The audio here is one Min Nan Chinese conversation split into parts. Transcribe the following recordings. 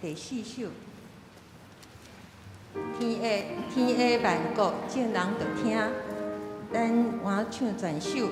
第四首。天下天下萬國，眾人著聽，咱換唱全首。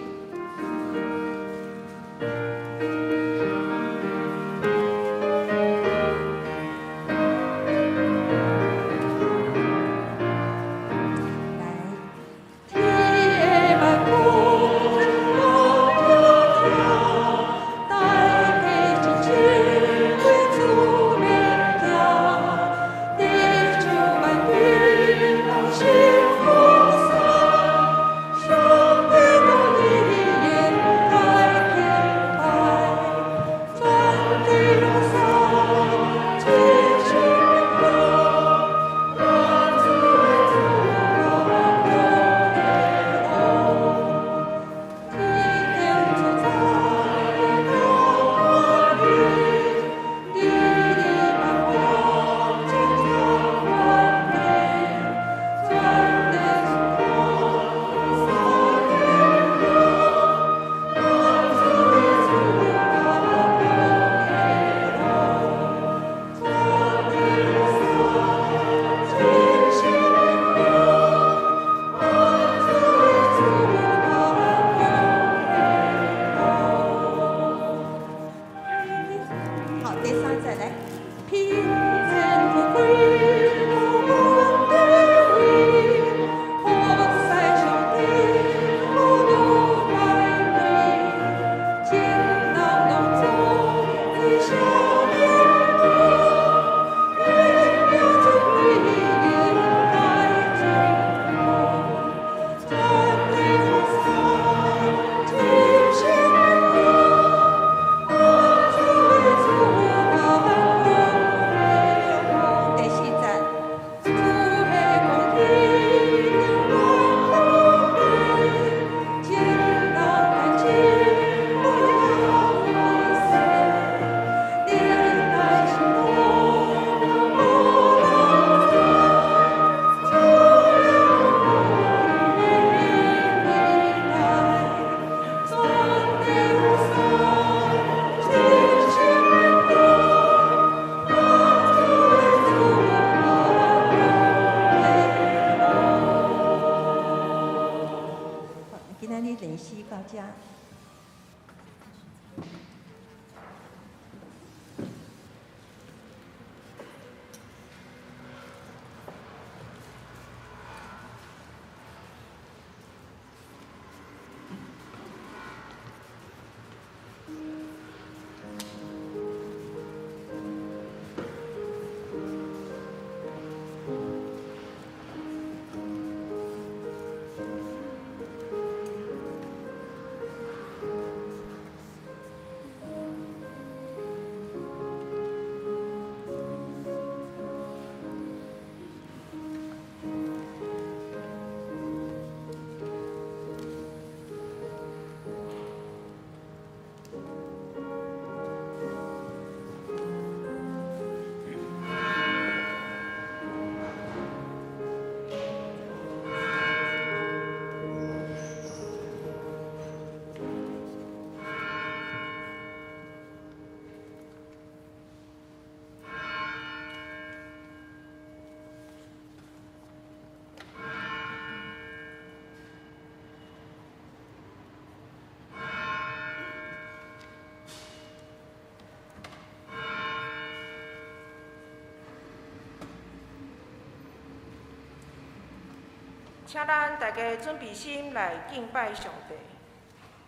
請咱大家準備心來敬拜上帝。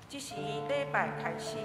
這時禮拜開始。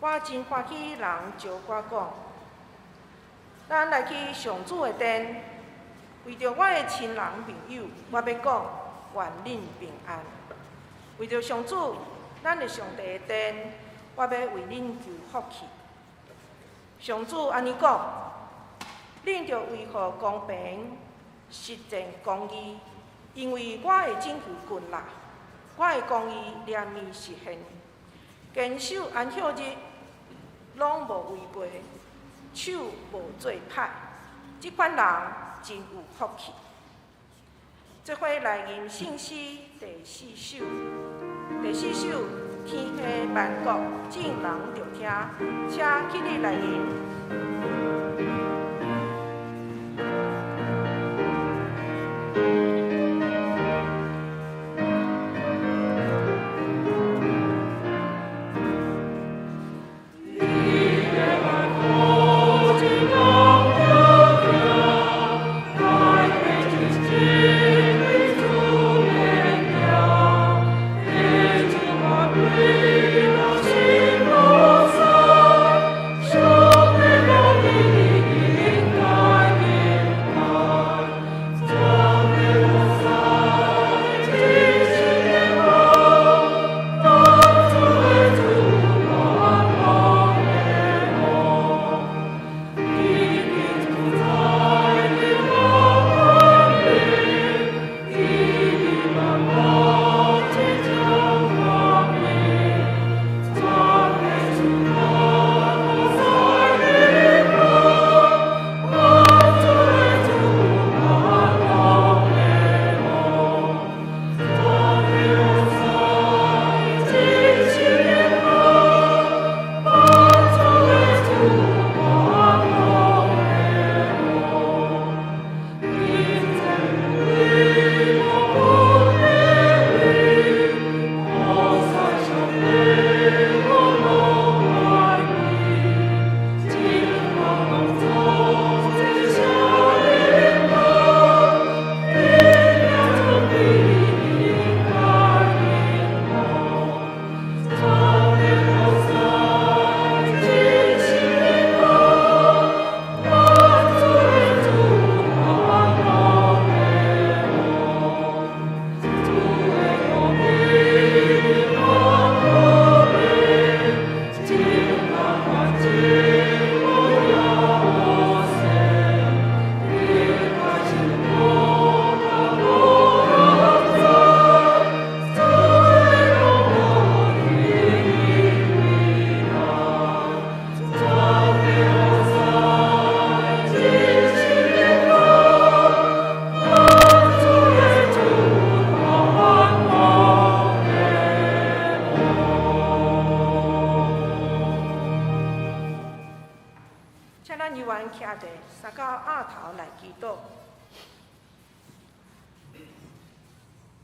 我真歡喜人招我講，咱來去上主的殿，為著我的親人朋友，我欲講願恁平安。為著上主，咱的上帝的殿，我欲為恁求福氣。上主按呢講，恁著維護公平，實踐公義，因為我的拯救近啦，我的公義連綿實現，堅守安息日，攏無違背，手無做歹，這款人真有福氣。做伙來吟聖詩第四首，第四首天下萬國眾人著聽，請起立來吟。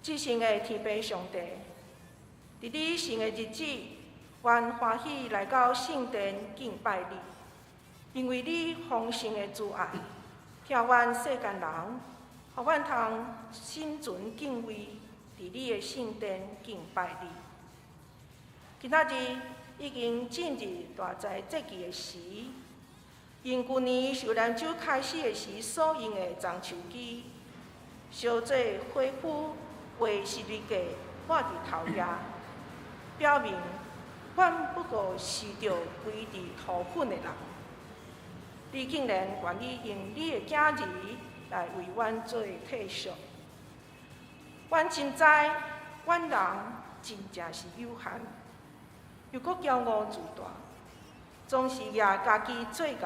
至聖的天父上帝，佇你聖的日子，阮歡喜來到聖殿敬拜你，因為你豐盛的慈愛，疼阮世間人，予阮通心存敬畏，佇你的聖殿敬拜你。今仔日已經進入大齋節期的時，用舊年受難週開始的時所用的樟樹枝，燒做火斧畫十字架，掛佇頭額，表明阮不過是著歸佇塗粉的人。你竟然願意用你的囝兒來為阮做替贖，阮真知，阮人真正是有限，又閣驕傲自大，總是舉家己做牛，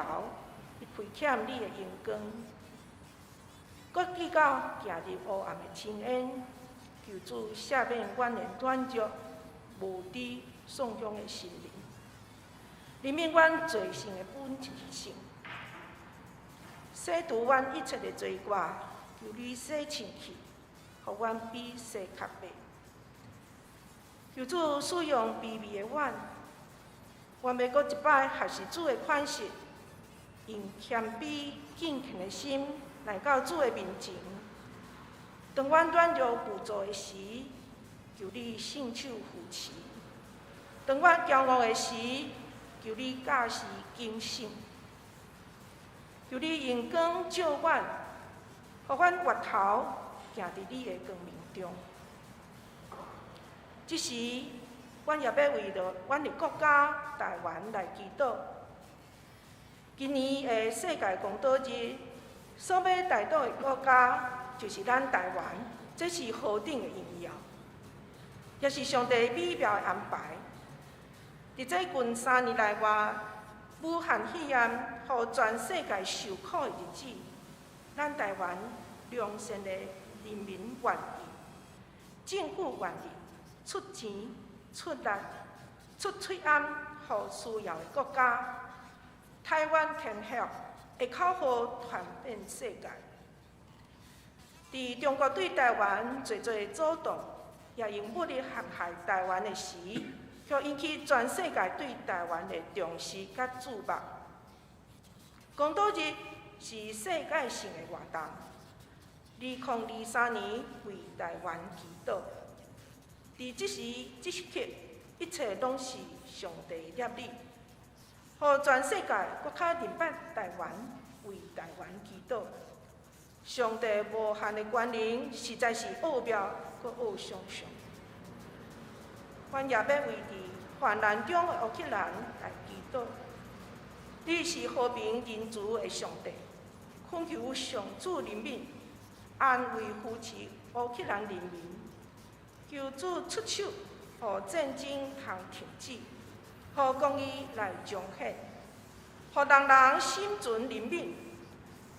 虧欠你的榮光，閣計較行入黑暗的深淵。求主赦免阮的軟弱、無知、喪享的心靈，憐憫阮罪性的本性，洗除阮一切的罪過，求你洗清去，予阮比雪較白。求主使用卑微的阮，願欲閣一擺學習主的款式，用謙卑敬虔的心來到主的面前。當阮軟弱無助的時，求你伸手扶持；當阮驕傲的時，求求你教示警醒，求你用光照阮，予阮越頭行佇你的光明中。這時，阮也欲為著阮的國家台灣來祈禱。今年的世界公禱日，所欲代禱的國家就是咱台灣，這是何等的榮耀，也是上帝美妙的安排。佇這近3年內外，武漢肺炎予全世界受苦的日子，咱台灣良善的人民願意，政府願意出錢、出力、出喙罨，予需要的國家。台灣 can help 的口號傳遍世界。佇中國對台灣濟濟阻擋，也用武力陷害台灣的時，卻引起全世界對台灣的重視佮注目。公禱日是世界性的活動。2023年為台灣祈禱。佇這時這刻，一切攏是上帝的攝理，予全世界閣較認捌台灣，為台灣祈禱。上帝無限的權能，實在是奧妙閣奧想像。阮也欲為佇患難中的烏克蘭來祈禱。你是和平仁慈的上帝，懇求上主憐憫，安慰扶持烏克蘭人民，求主出手，予戰爭通停止，予公義來彰顯，予人人心存憐憫，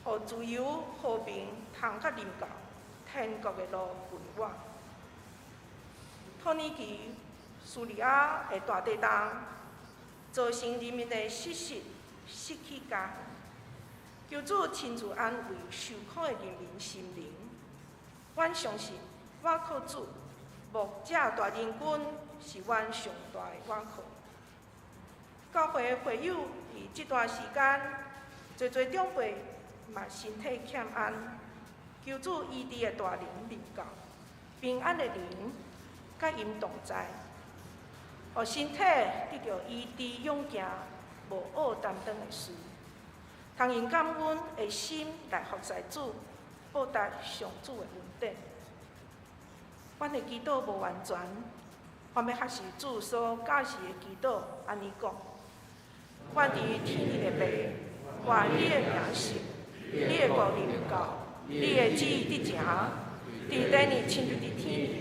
予自由和平通較臨到，天國的路近遠。土耳其、敘利亞的大地震，造成人民的失實、失去家園。求主親自安慰受苦的人民心靈。阮相信，倚靠主，牧者大仁君是阮上大的倚靠。教會會友佇這段時間，濟濟長輩嘛身體欠安，求主醫治的大能臨到，平安的靈佮𪜶同在，予身體得著醫治勇健，無僫擔當的事，通用感恩的心來服侍主，報答上主的恩典。阮的祈禱無完全，阮欲學習主所教示的祈禱，按呢講：阮佇天頂的父，願你的名聖，你的國臨到，你的旨意得成，佇地呢親像佇天呢。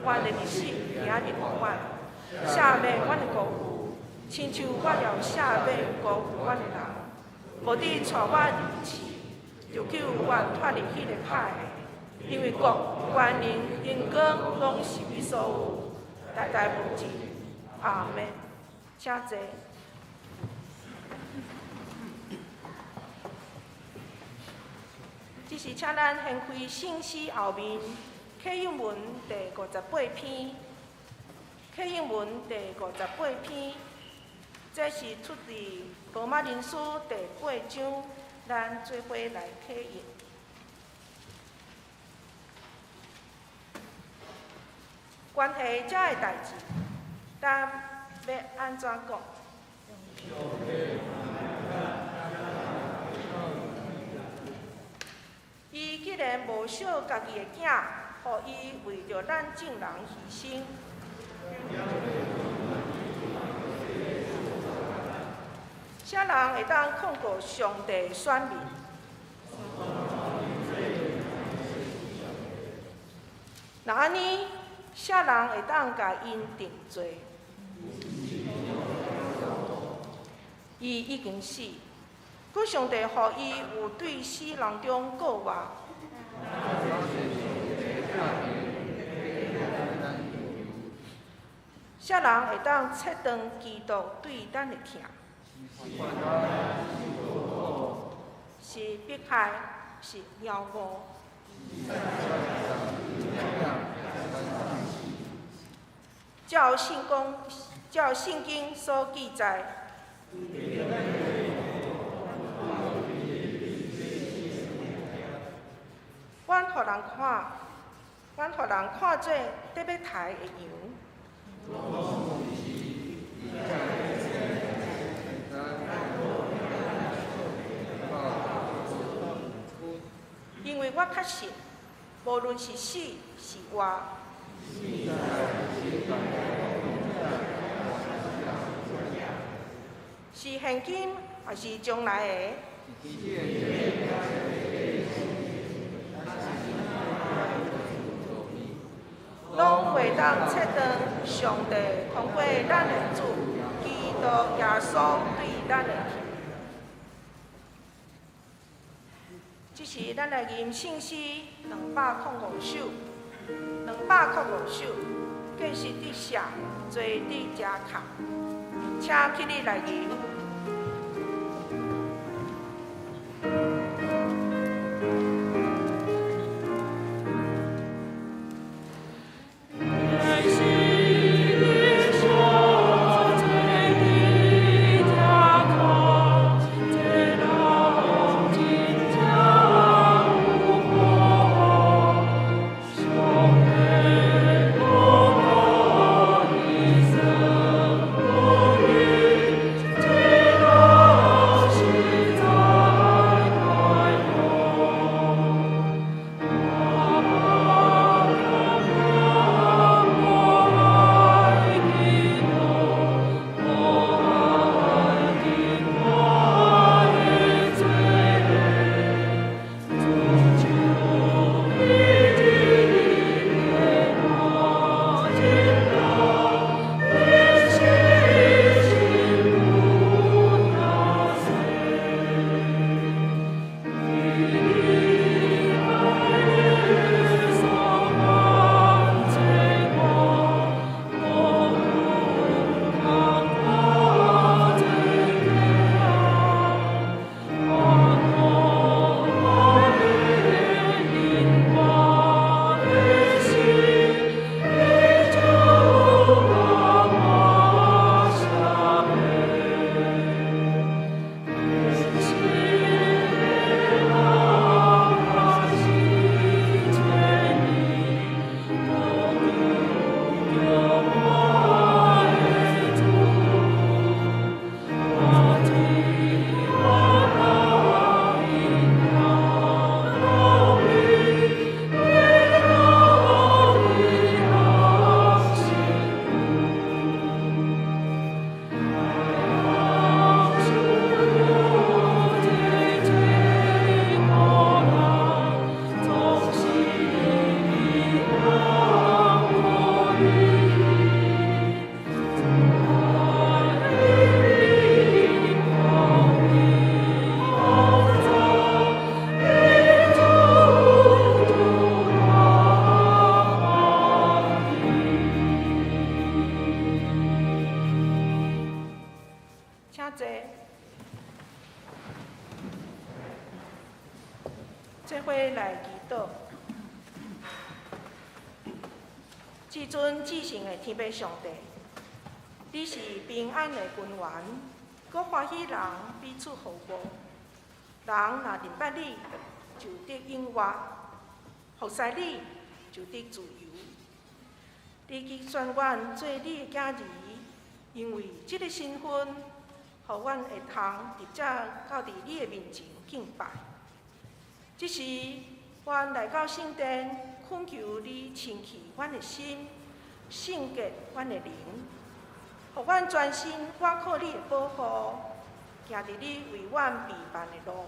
阮的日食今仔日予阮，赦免阮的辜負，親像阮也赦免辜負阮的人，無得帶阮入試，就救阮脫離彼个歹的。因為國、權能、榮光，攏是你所有，代代無盡。阿們。請坐。這時請咱掀開聖詩後面啟應文第58篇，啟應文第58篇，這是出自羅馬人書第八章，咱做伙來啟應。關係這个代誌，咱欲按怎講？伊既然無惜家己的囝，予伊為著咱眾人犧牲，啥人會當控告上帝的選民？若按呢，啥人會當共𪜶定罪？伊已經死，閣上帝予伊有對死人中復活。啥人會當切斷基督對咱的疼？是迫害，是飢餓。照聖經，照聖經所記載，阮予人看，阮予人看做得欲刣的羊。因為我確信，無論是死是活，是現今抑是將來的，攏袂當切斷上帝通過咱的主基督耶穌對咱的疼。這時，咱來吟聖詩205首，205首，見識佇舍，坐佇遮跤，請起立來吟。請坐。做伙來祈禱。至尊至聖的天父上帝，你是平安的根源，閣歡喜人彼此和睦。人若認捌你，就得永活；服侍你，就得自由。你揀選阮做你的囝兒，因為這个身份，予阮會通直接到佇你的面前敬拜。這時，阮來到聖殿，懇求你清去阮的心，聖潔阮的靈，予阮專心倚靠你的保護，行佇你為阮備辦的路，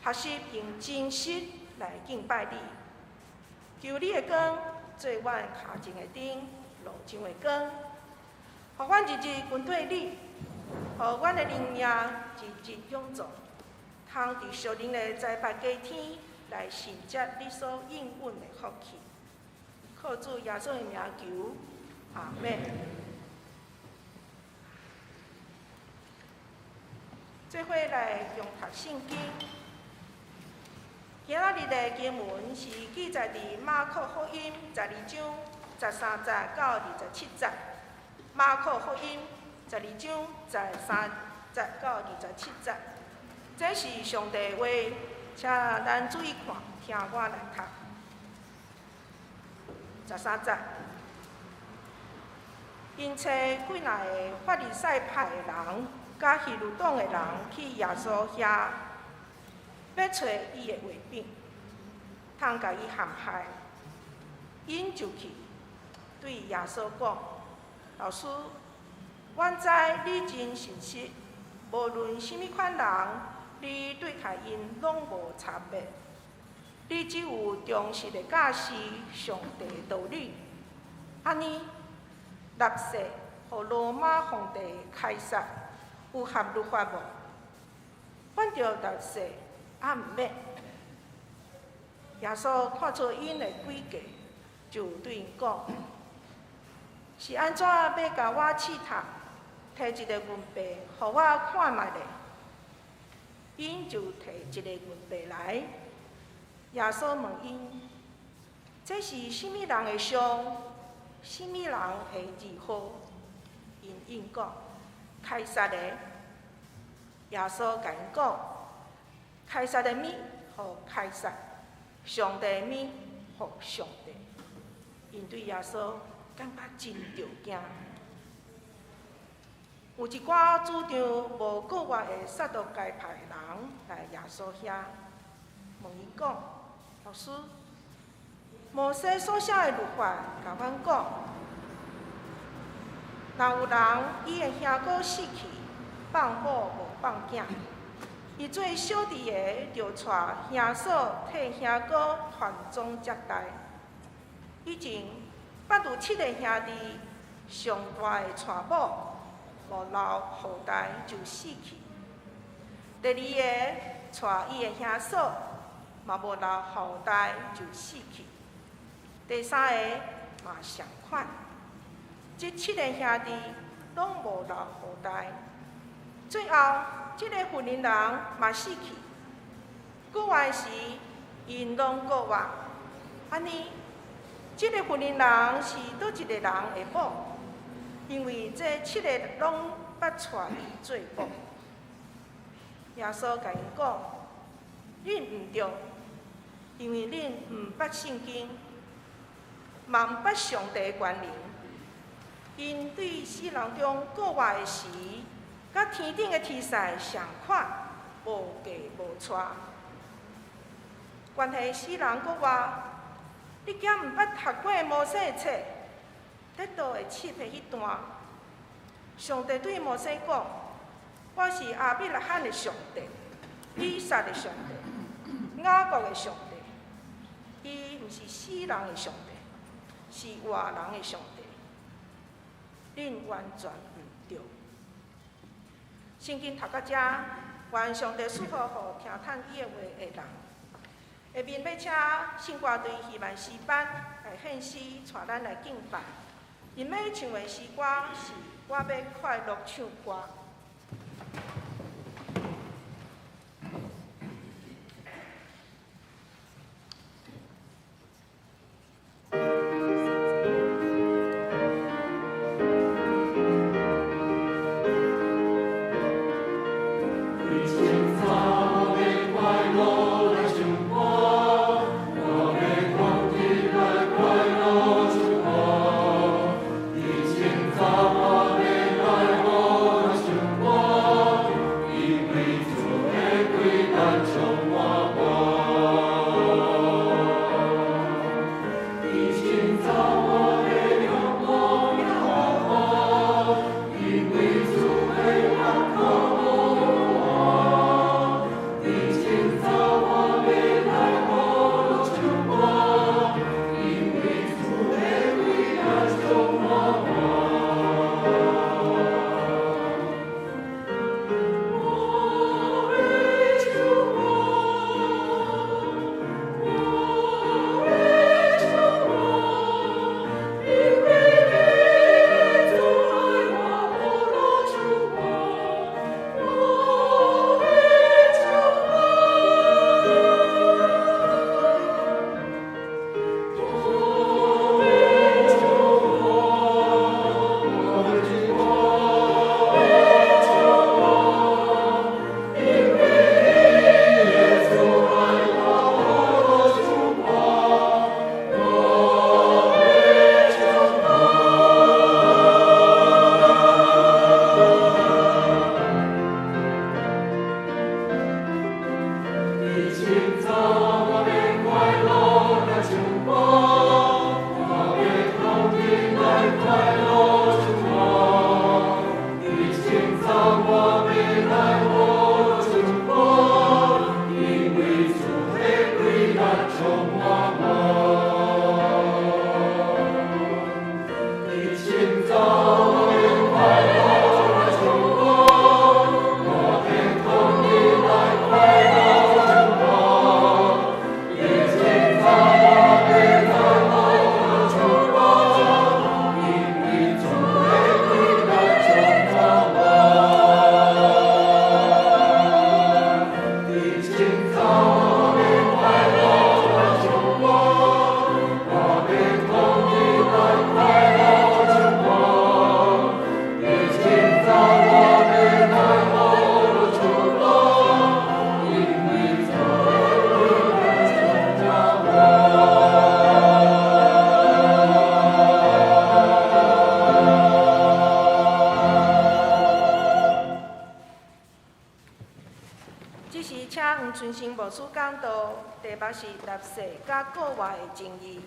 學習用真實來敬拜你。求你的光做阮跤前的燈，路上的光，予阮日日跟綴你，予阮的靈命日日勇壯，通佇屬靈的財帛家天來承接你所應允的福氣。靠主耶穌的名求，阿們。做伙來共讀聖經。今仔日的經文是記載佇馬可福音12章13節到27節。馬可福音12章13節到27節，這是上帝話，請咱注意看，聽我來讀。13節，𪜶揣幾若个法利賽派的人，佮希律黨的人去耶穌遐，欲揣伊的話柄。通共伊陷害。𪜶就去對耶穌講：老師，阮知你真誠實，無論啥物款人，你對待𪜶攏無差別。你只有忠實的教示上帝道理。按呢，納稅予羅馬皇帝凱撒有合律法無？阮著納稅，抑毋免？耶穌看出𪜶的詭計，就對𪜶講：是按怎欲共我試探？提一个銀幣，予我看覓咧。𪜶就提一個銀幣來。耶穌問𪜶：這是啥物人的像？啥物人的字號？𪜶應講：凱撒的。耶穌共𪜶講：凱撒的物，予凱撒；上帝的物，予上帝。𪜶對耶穌感覺真著驚。有一寡主張無過活的撒都該派的人來耶穌遐，問伊講：老師，摩西所寫的律法，共阮講，若有人伊的兄哥死去，放某無放囝，伊做小弟的著娶兄嫂替兄哥傳宗接代。以前捌有七个兄弟，上大的娶某，無留後代就死去。第二个娶伊的兄嫂，嘛無留後代就死去。第三个嘛仝款，這七个兄弟攏無留後代。最後，這个婦人人嘛死去。過活時，𪜶攏過活。按呢，這个婦人人是佗一个人的某？因為這七个攏捌娶伊做某。耶穌共𪜶講：恁毋對，因為恁毋捌聖經，嘛毋捌上帝的權能。𪜶對死人中過活的時，佮天頂的天使仝款，無嫁無娶。關係死人過活，你敢毋捌讀過摩西的冊，得到的七的彼段？上帝對摩西講：我是亞伯拉罕的上帝，以撒的上帝，雅各的上帝。伊毋是死人的上帝，是活人的上帝。恁完全毋對。聖經讀到遮，願上帝賜福予聽聽伊的話的人。下面欲請聖歌隊希望詩班來獻詩，帶咱來敬拜。𪜶欲唱的詩歌是《我欲快樂唱歌》。清早欲快樂來唱歌，我欲狂起來快樂唱歌。伫清早我欲快樂來唱是立誓佮國外的情義。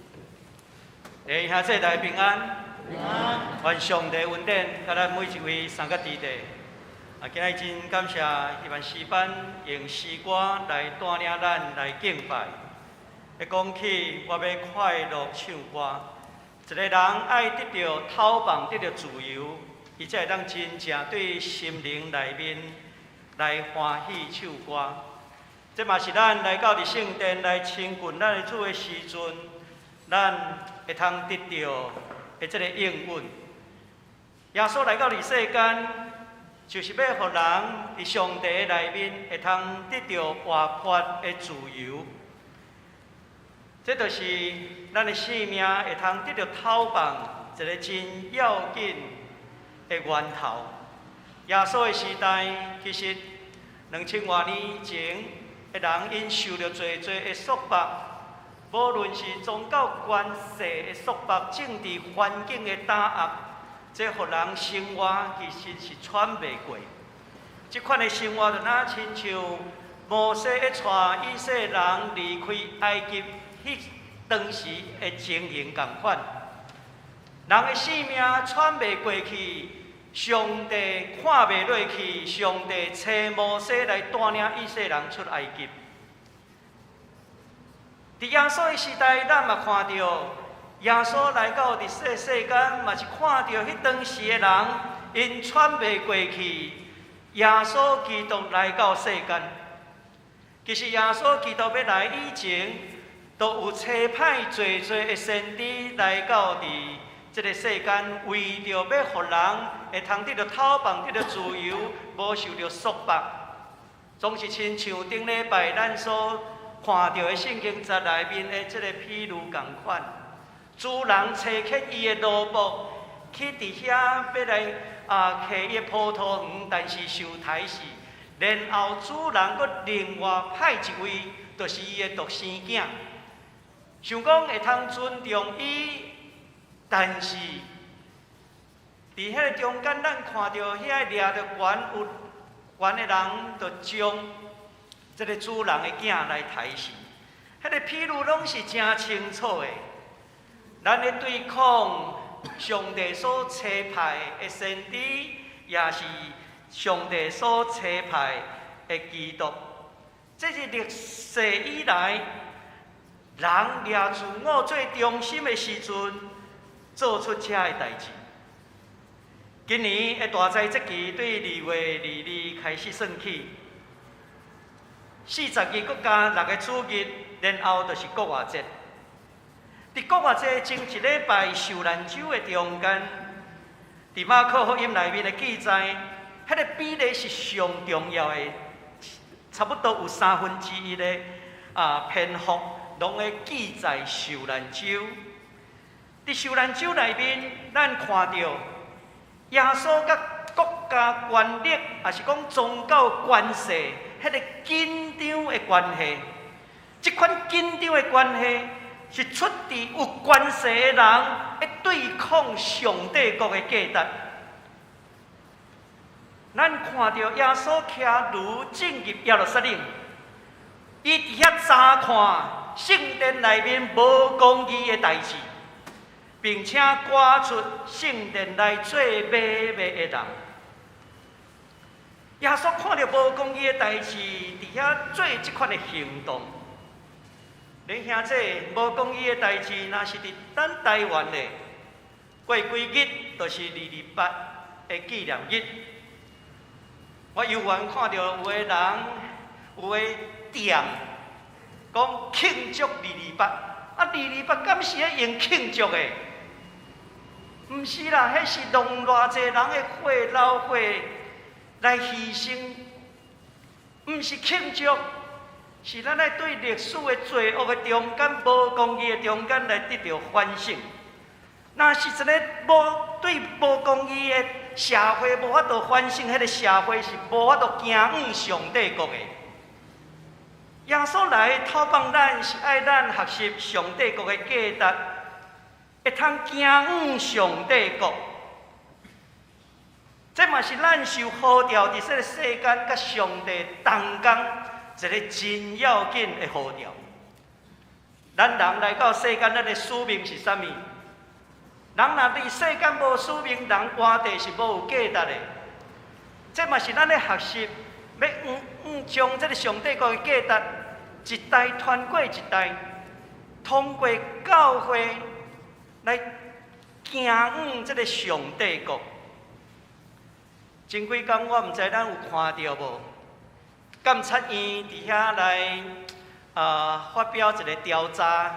弟兄姊妹平安，平安。願上帝恩典，佮咱每一位三個弟弟。啊，今日真感謝希望詩班用詩歌來帶領咱來敬拜。一講起我欲快樂唱歌，一個人愛得著透放，得著自由，伊才會當真正對心靈內面來歡喜唱歌。這嘛是咱來到佇聖殿來親近咱的主的時陣，咱會通得著的這个應允。耶穌來到佇世間，就是欲予人佇上帝內面會通得著活潑的自由。這就是咱的生命會通得著透放一个真要緊的源頭。耶穌的時代，其實2000外年前的人，𪜶受著濟濟的束縛，無論是宗教權勢的束縛、政治環境的打壓，這予人生活其實是喘袂過。這款的生活就若親像摩西咧帶以色列人離開埃及彼當時的情形仝款。人的性命喘袂過去，上帝看袂落去，上帝差摩西來帶領以色列人出埃及。佇耶穌的時代，咱嘛看著耶穌來到佇這世間，嘛是看著彼當時的人，𪜶喘袂過去。耶穌基督來到世間，其實耶穌基督欲來以前，都有差派濟濟的先知來到佇這个世間，為著欲予人會通得著透放、得著自由，無受著束縛。總是親像頂禮拜咱所看著的聖經節內面的這个譬喻仝款，主人差遣伊的奴僕去佇遐欲來啊，開伊的葡萄園，但是受刣死。然後主人閣另外派一位，就是伊的獨生囝，想講會通尊重伊，但是佇彼个中間，咱看著遐掠著權有權的人，就將這个主人的囝來刣死。彼个譬喻攏是誠清楚的。咱咧對抗上帝所差派的先知，也是上帝所差派的基督。這是歷世以來人掠自我做中心的時陣，做出這个代誌。今年的大齋節期對2月22開始算起，40日閣加六个主日，然後就是復活節。佇復活節前一禮拜受難週的中間，佇馬可福音內面的記載，彼个比例是上重要的，差不多有1/3的篇幅，攏會記載受難週。佇受難週內面，咱看著耶穌佮國家權力，抑是講宗教權勢，彼个緊張的關係。這款緊張的關係，是出佇有權勢的人，咧對抗上帝國的價值。咱看著耶穌騎驢進入耶路撒冷，伊佇遐查看聖殿內面無公義的代誌，並且趕出聖殿內做買賣的人。耶穌看著無公義的代誌，佇遐做這款的行動。恁兄弟無公義的代誌，若是佇咱台灣的，過幾日就是228的紀念日。我猶原看著有的人，有的店講慶祝二二八，啊二二八敢是會用慶祝的？毋是啦，彼是用偌濟人的血流血來犧牲，毋是慶祝。是咱愛對歷史的罪惡的中間、無公義的中間來得著反省。若是一个無對無公義的社會無法度反省，彼个社會是無法度行向上帝國的。耶穌來透放咱，是愛咱學習上帝國的價值，會通行向上帝國。這嘛是咱受呼召佇這个世間，佮上帝同工一个真要緊的呼召。咱人來到世間，咱的使命是啥物？人若佇世間無使命，人活著是無有價值的。這嘛是咱咧學習，欲將這个上帝國的價值，一代傳過一代，通過教會來行往這个上帝國。前幾工我毋知咱有看著無？監察院佇遐來發表一个調查，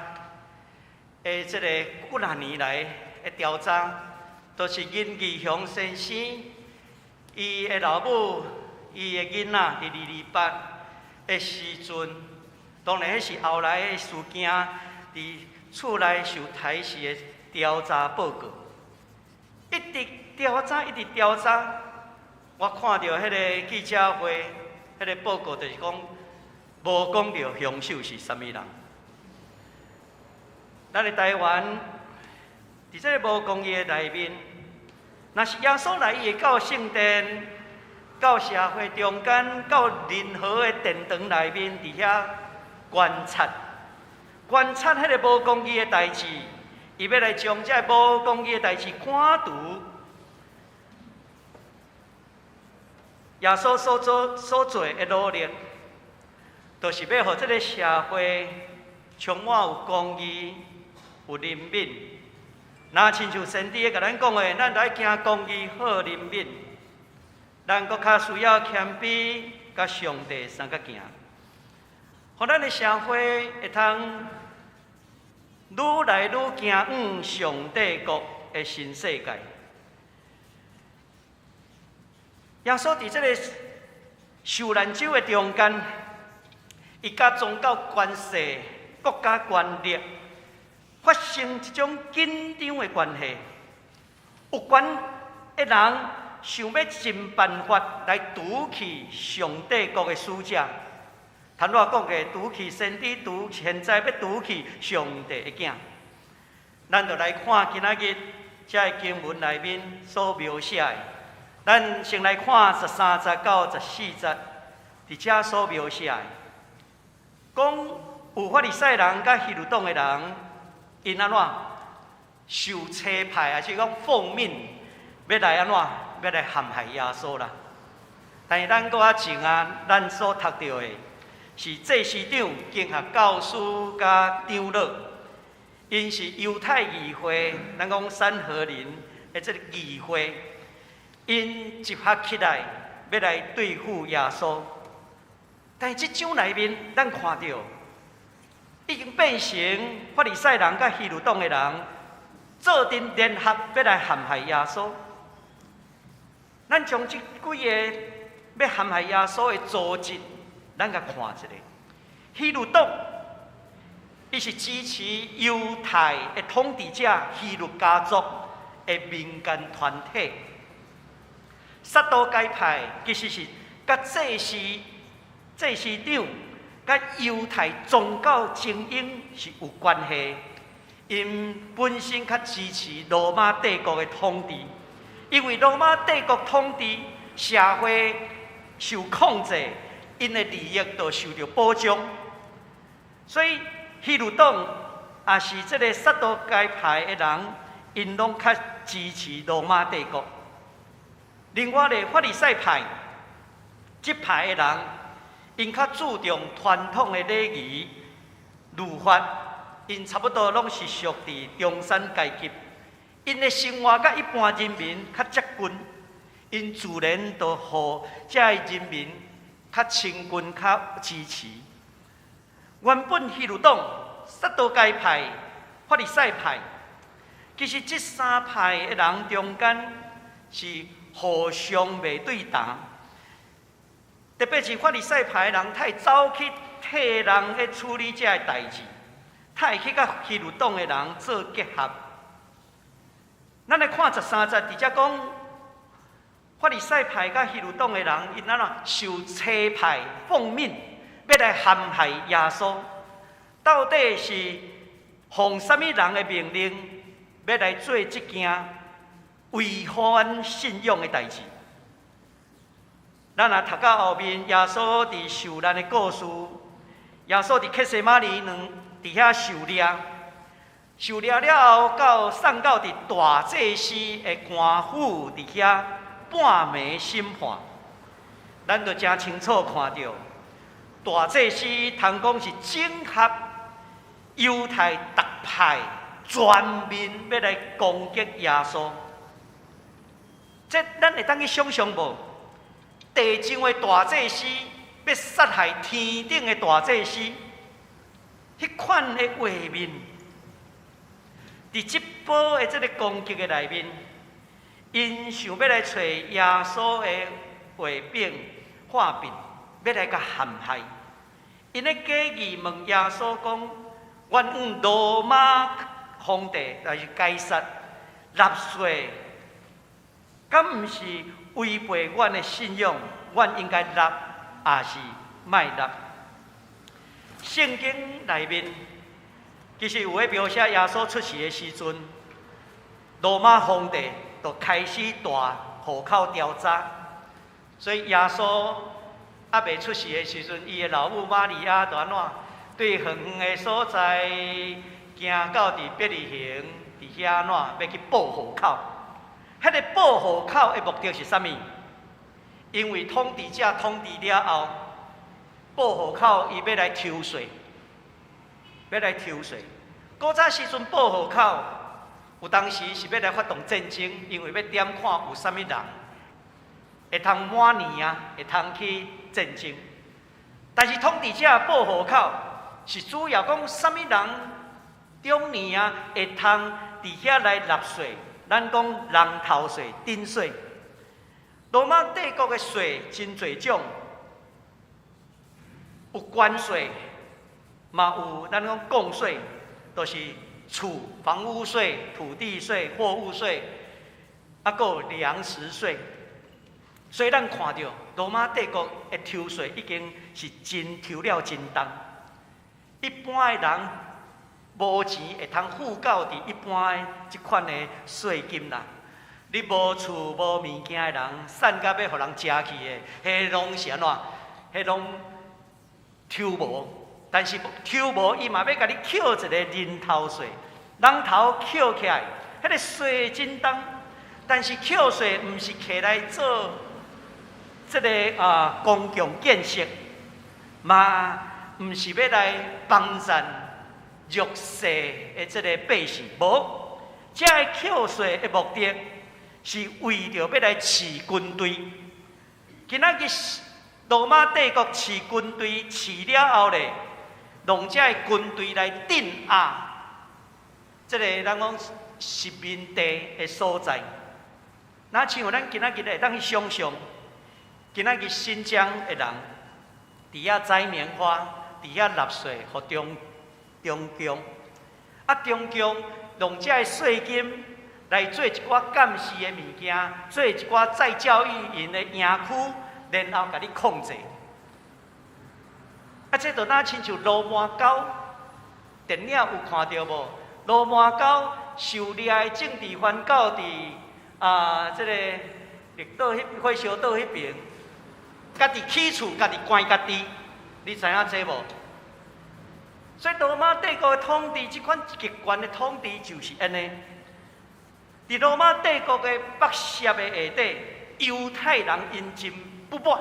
的這个幾若年來的調查，就是林義雄先生，伊的老母，伊的囡仔佇228的時陣，當然彼是後來的事件，佇厝內受刣死的調查報告，一直調查，一直調查，我看著彼个記者會，彼个報告就是講，無講著兇手是啥物人。咱的台灣，佇這个無公義的內面，若是耶穌來，伊會到聖殿、到社會中間、到任何的殿堂內面，佇遐觀察、觀察彼个無公義的代誌，伊欲來將這个無公義的代誌趕除。耶穌所做的努力，就是欲予這个社會充滿有公義、有憐憫。若親像先知共咱講的，咱著愛行公義、好憐憫。咱閣較需要謙卑，佮上帝相佮行，予咱的社會會通愈來愈行往上帝國的新世界。耶穌佇這个受難周的中間，伊佮宗教權勢、國家權力發生一種緊張的關係。有權的人想欲盡辦法來除去上帝國的使者。頭拄仔講過，除去先知，除現在欲除去上帝的囝。咱就來看今仔日這个經文內面所描寫的。咱先來看13節到14節，佇遮所描寫的，講有法利賽人佮希律黨的人，𪜶按怎受差派，抑是講奉命欲來按怎，欲來陷害耶穌啦。但是咱閣較前啊，咱所讀著的是祭司長、經學教師佮長老，𪜶是猶太議會，咱講三和林的這个議會。𪜶集合起來，欲來對付耶穌。但是這章內面，咱看著已經變成法利賽人佮希律黨的人做陣聯合，欲來陷害耶穌。咱將這幾个欲陷害耶穌的組織，咱共看一下。希律黨，伊是支持猶太的統治者希律家族的民間團體。撒都該派其實是佮祭司、祭司長、佮猶太宗教精英是有關係。𪜶本身較支持羅馬帝國的統治，因為羅馬帝國統治社會受控制，𪜶的利益就受著保障。所以希律黨也是這个撒都該派的人，𪜶攏較支持羅馬帝國。另外咧，法利賽派這派的人，𪜶較注重傳統的禮儀、律法，𪜶差不多攏是屬佇中產階級，𪜶的生活佮一般人民較接近，𪜶自然就予這个人民較親近、較支持。原本希律黨、撒都該派、法利賽派，其實這三派的人中間是互相袂對同，特別是法利賽派的人，太走去替人咧處理這个代誌，太去佮希律黨的人做結合。咱來看13節，佇遮講法利賽派佮希律黨的人，𪜶按怎受差派奉命，欲來陷害耶穌。到底是奉啥物人的命令，欲來做這件違反信仰的代誌？咱若讀到後面，耶穌佇受難的故事，耶穌佇客西馬尼園佇遐受掠，受掠了後，到送到佇大祭司的官府佇遐半暝審判。咱就誠清楚看著，大祭司通講是整合猶太逐派全面欲來攻擊耶穌。這咱會當去想像無？地上的大祭司欲殺害天頂的大祭司，彼款的畫面，佇這波的這个攻擊的內面，𪜶想欲來揣耶穌的話柄話柄，欲來共陷害。𪜶咧假意問耶穌講：冤枉羅馬皇帝，就是該撒納稅，敢毋是違背阮的信仰？阮應該納，抑是莫納？聖經內面其實有咧描寫耶穌出世的時陣，羅馬皇帝就開始大戶口調查，所以耶穌猶未出世的時陣，伊的老母瑪利亞就按怎對遠遠的所在行到佇伯利恆，佇遐按怎欲去報戶口。彼个報戶口的目的是啥物？因為統治者統治了後，報戶口伊欲來抽稅，欲來抽稅。古早時陣報戶口，有當時是欲來發動戰爭，因為欲點看有啥物人會通滿年啊，會通去戰爭。但是統治者報戶口是主要講啥物人中年啊，會通佇遐來納稅。咱講人頭稅、頂稅。羅馬帝國的稅真濟種，有關稅，嘛有咱講貢稅，就是厝房屋稅、土地稅、貨物稅，啊，閣有糧食稅。所以咱看著羅馬帝國的抽稅已經是真抽了真重，一般的人無錢會通付到佇一般的這款的稅金啦。你無厝無物件的人，散甲欲予人食去的，彼攏是按怎？彼攏抽無，但是抽無，伊嘛欲共你扣一个人頭稅，人頭扣起來，彼个稅真重。但是扣稅毋是摕來做這个啊公共建設，嘛毋是欲來幫贊弱勢的這个百姓，無，這个扣稅的目的是為著欲來飼軍隊。今仔日羅馬帝國飼軍隊飼了後咧，弄這个軍隊來鎮壓這个咱講殖民地的所在。若像咱今仔日會當去想像，今仔日新疆的人佇遐摘棉花，佇遐納稅，予中共，啊中共用這个稅金來做一寡監視的物件，做一寡再教育營的營區，然後共你控制。啊，這就若親像鱸鰻溝，電影有看著無？鱸鰻溝受掠的政治犯到佇啊，這个綠島彼火燒島彼爿，家己起厝，家己關家己，你知影這無？所以羅馬帝國的統治，這款極權的統治就是按呢。佇羅馬帝國的剝削的下底，猶太人𪜶真不滿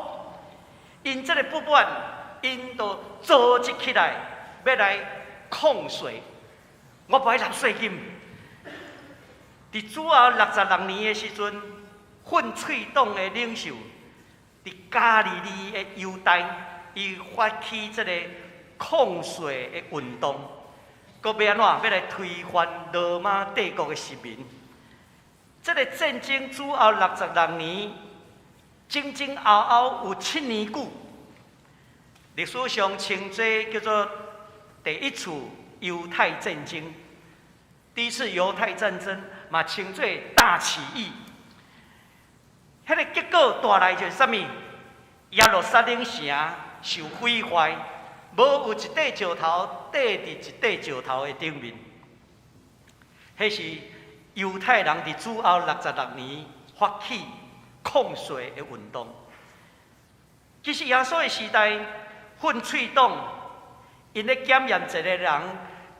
，𪜶這个不滿，𪜶就組織起來，欲來抗稅。我無愛納稅金。佇主後66年的時陣，奮銳黨的領袖佇加利利的猶大，伊發起這个抗稅的運動，閣欲按怎？欲來推翻羅馬帝國的殖民。這个戰爭主後六十六年，前前後後有7年久。歷史上稱做叫做第一次猶太戰爭，第一次猶太戰爭嘛稱做大起義。彼个結果帶來就是啥物？耶路撒冷城受毀壞，無有一塊石頭綴佇一塊石頭的頂面。彼是猶太人佇主後六十六年發起抗稅的運動。其實耶穌的時代，奮銳黨， 𪜶咧檢驗一个人，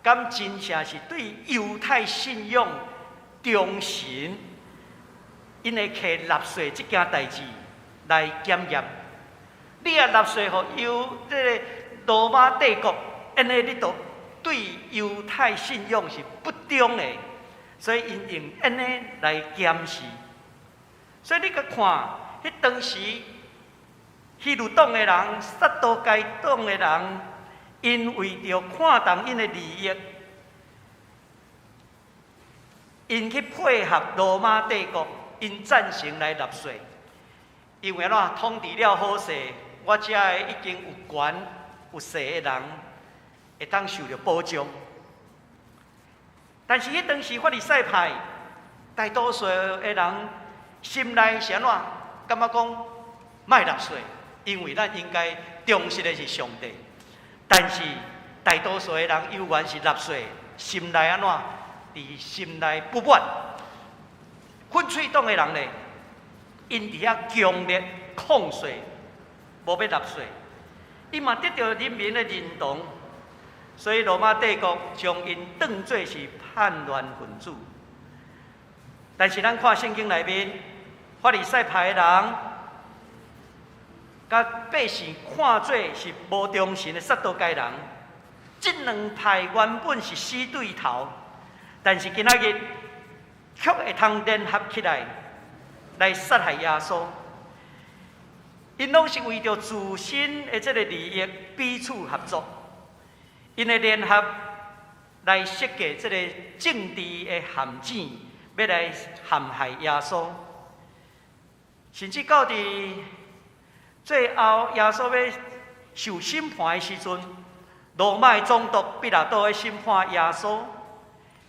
敢真正是對猶太信仰忠誠，𪜶會提納稅這件代誌來檢驗。你若納稅予猶這个羅馬帝國，按呢你就對猶太信仰是不忠的，所以𪜶用按呢來檢視。所以你閣看，彼當時希律黨的人、撒都該黨的人，𪜶為著看重𪜶的利益，𪜶去配合羅馬帝國，𪜶贊成來納稅。因為按怎統治了好勢，我遮的已經有權有勢的人會當受著保障。但是彼當時法利賽派大多數的人心內是按怎？感覺講莫納稅，因為咱應該忠實的是上帝。但是大多數的人猶原是納稅，心內按怎？佇心內不滿。奮銳黨的人呢，𪜶佇遐強烈抗稅，無欲納稅，伊嘛得著人民的認同，所以羅馬帝國將𪜶當做是叛亂分子。但是咱看聖經內面，法利賽派的人，佮百姓看做是無忠誠的撒都該人，這兩派原本是死對頭，但是今仔日卻會通聯合起來來殺害耶穌。𪜶攏是為著自身的這个利益彼此合作，𪜶會聯合來設計這个政治的陷阱，欲來陷害耶穌。甚至到佇最後，耶穌欲受審判的時陣，羅馬的總督彼拉多咧審判耶穌。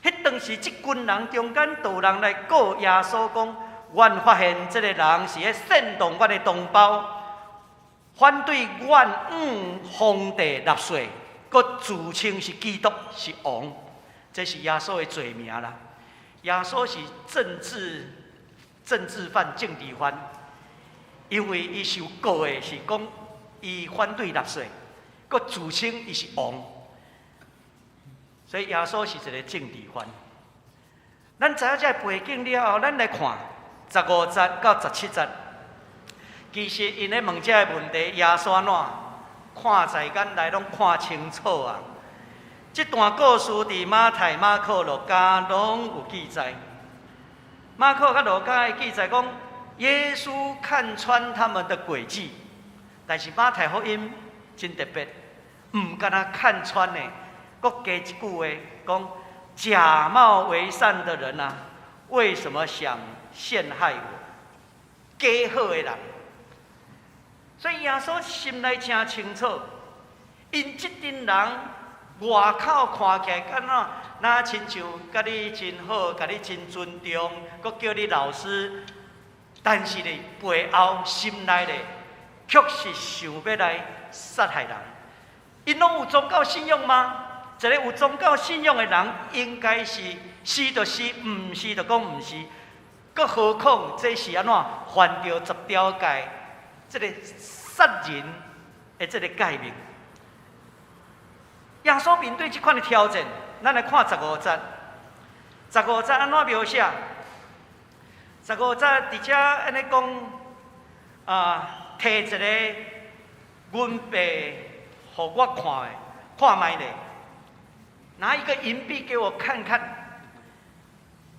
彼當時，這群人中間就有人來告耶穌講：阮發現這个人是咧煽動阮的同胞，反對阮向皇帝納稅，閣自稱是基督，是王。這是耶穌的罪名啦。耶穌是政治犯、政治犯，因為伊受告的是講伊反對納稅，閣自稱伊是王，所以耶穌是一个政治犯。咱知影這个背景了後，咱來看15節到17節，其實𪜶咧問這个問題，耶穌按怎看在眼內，攏看清楚啊！這段故事佇馬太、馬可、路加攏有記載。馬可佮路加的記載講，耶穌看穿他們的詭計，但是馬太福音真特別，毋干焦看穿的，閣加一句話講：假冒為善的人啊，為什麼想陷害我？假好的人，所以耶穌心內誠清楚，𪜶這陣人外口看起來敢若若親像佮你真好，共你真尊重，閣叫你老師，但是呢，背後心內咧，卻是想欲來殺害人。𪜶攏有宗教信仰嗎？一个有宗教信仰的人，應該是是就是，毋是就講毋是。閣何況這是按怎犯著十條誡，這个殺人的這个誡命。耶穌面對這款的挑戰，咱來看十五節。十五節按怎描寫？十五節佇遮按呢講啊，提一个銀幣予我看的，看覓咧？拿一個銀幣給我看看。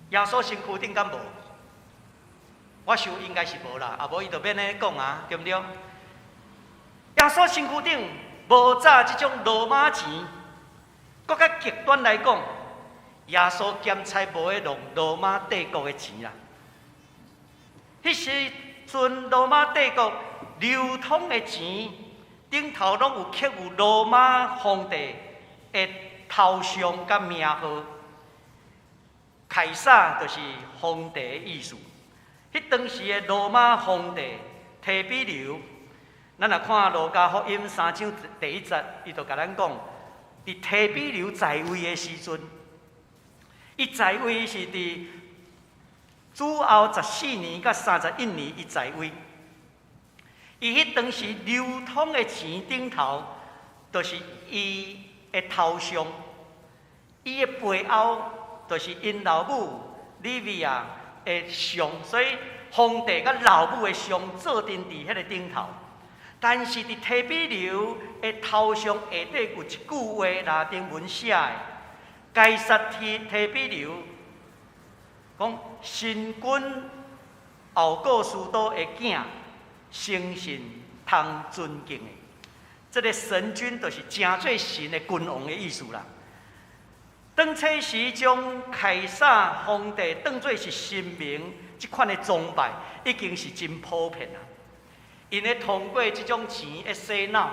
耶穌身軀頂敢無？我想應該是無啦，啊無伊就免按呢講啊，對毋對？耶穌身軀頂無紮這種羅馬錢，閣較極端來講，耶穌檢採無咧弄羅馬帝國的錢啦。彼時陣羅馬帝國流通的錢頂頭攏有刻有羅馬皇帝的頭像佮名號，凱撒就是皇帝的意思。彼當時的羅馬皇帝提比留，咱若看路加福音三章第一節，伊就共咱講，佇提比留在位的時陣，伊在位是佇主後14年佮31年，伊在位。伊彼當時流通的錢頂頭，就是伊的頭像，伊的背後就是𪜶老母利維亞的像，所以皇帝佮老母的像做陣佇彼个頂頭。但是佇提比留的頭像下底有一句話，拉丁文寫的：該撒提比留講神君奧古斯都的囝，誠信通尊敬的。這个神君就是成做神的君王的意思啦。當初時將凱撒皇帝當做是神明，這款的崇拜已經是真普遍啦。𪜶會通過這種錢來洗腦，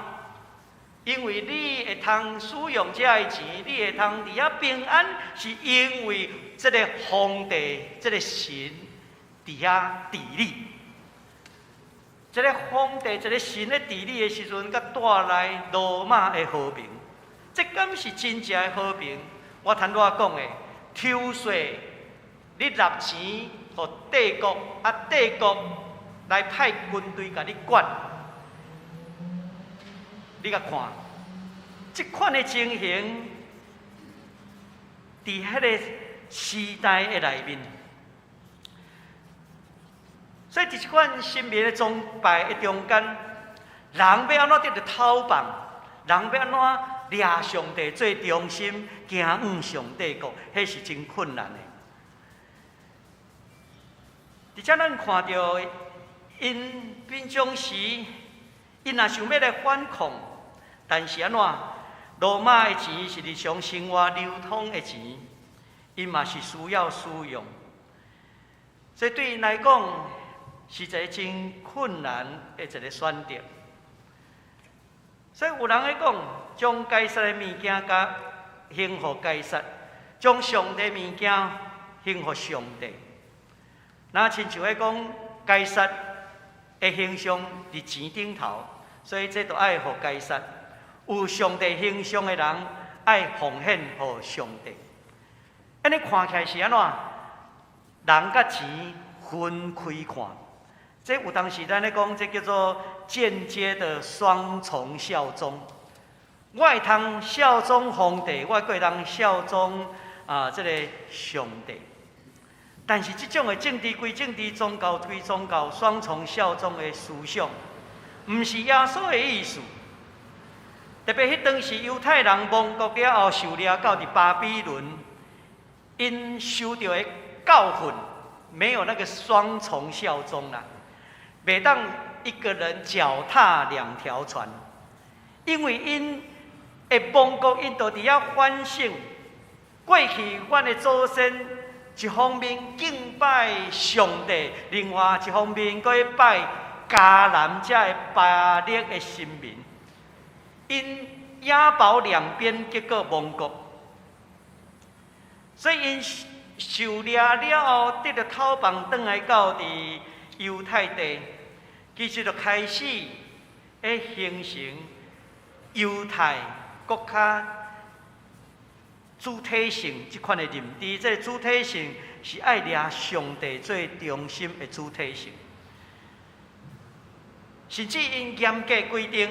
因為你會通使用這个錢，你會通佇遐平安，是因為這个皇帝、這个神佇遐治理。這个皇帝、這个神咧治理的時陣，佮帶來羅馬的和平。這敢是真正的和平？我頭拄仔講的，抽稅，你納錢予帝國，啊帝國來派軍隊共你管。你共看，這款的情形，佇彼个時代的內面，所以佇這款神明的崇拜的中間，人欲按怎得著討放？人欲按怎掠上帝做中心，行往上帝國，彼是真困難的。佇遮咱看著，𪜶平常時，𪜶若想欲來反抗，但是按怎？羅馬的錢是日常生活流通的錢，𪜶嘛是需要使用，所以對𪜶來講是一个真困難的一个選擇。所以有人咧講，將該撒的物件共還予該撒，將上帝物件還予上帝。若親像咧講，該撒的形象佇錢頂頭，所以這就愛予該撒。有上帝形象的人，愛奉獻予上帝。按呢看起來是按怎？人佮錢分開看，這有當時咱咧講，這叫做間接的雙重效忠。我會通效忠皇帝，我閣會當效忠啊，這个上帝。但是這種的政治歸政治，宗教歸宗教，雙重效忠的思想，毋是耶穌的意思。特別彼當時猶太人亡國了後，受掠到佇巴比倫，𪜶受著的教訓，沒有那個雙重效忠啦，袂當一個人腳踏兩條船，因為𪜶的亡國，𪜶就佇遐反省，過去阮的祖先一方面敬拜上帝，另外一方面閣去拜迦南遮的巴力的神明。𪜶押寶兩邊，結果亡國，所以𪜶受掠了後，得著討放轉來到佇猶太地，其實就開始會形成猶太國較主體性這款的認知。這个主體性是愛掠上帝做中心的主體性，甚至𪜶嚴格規定，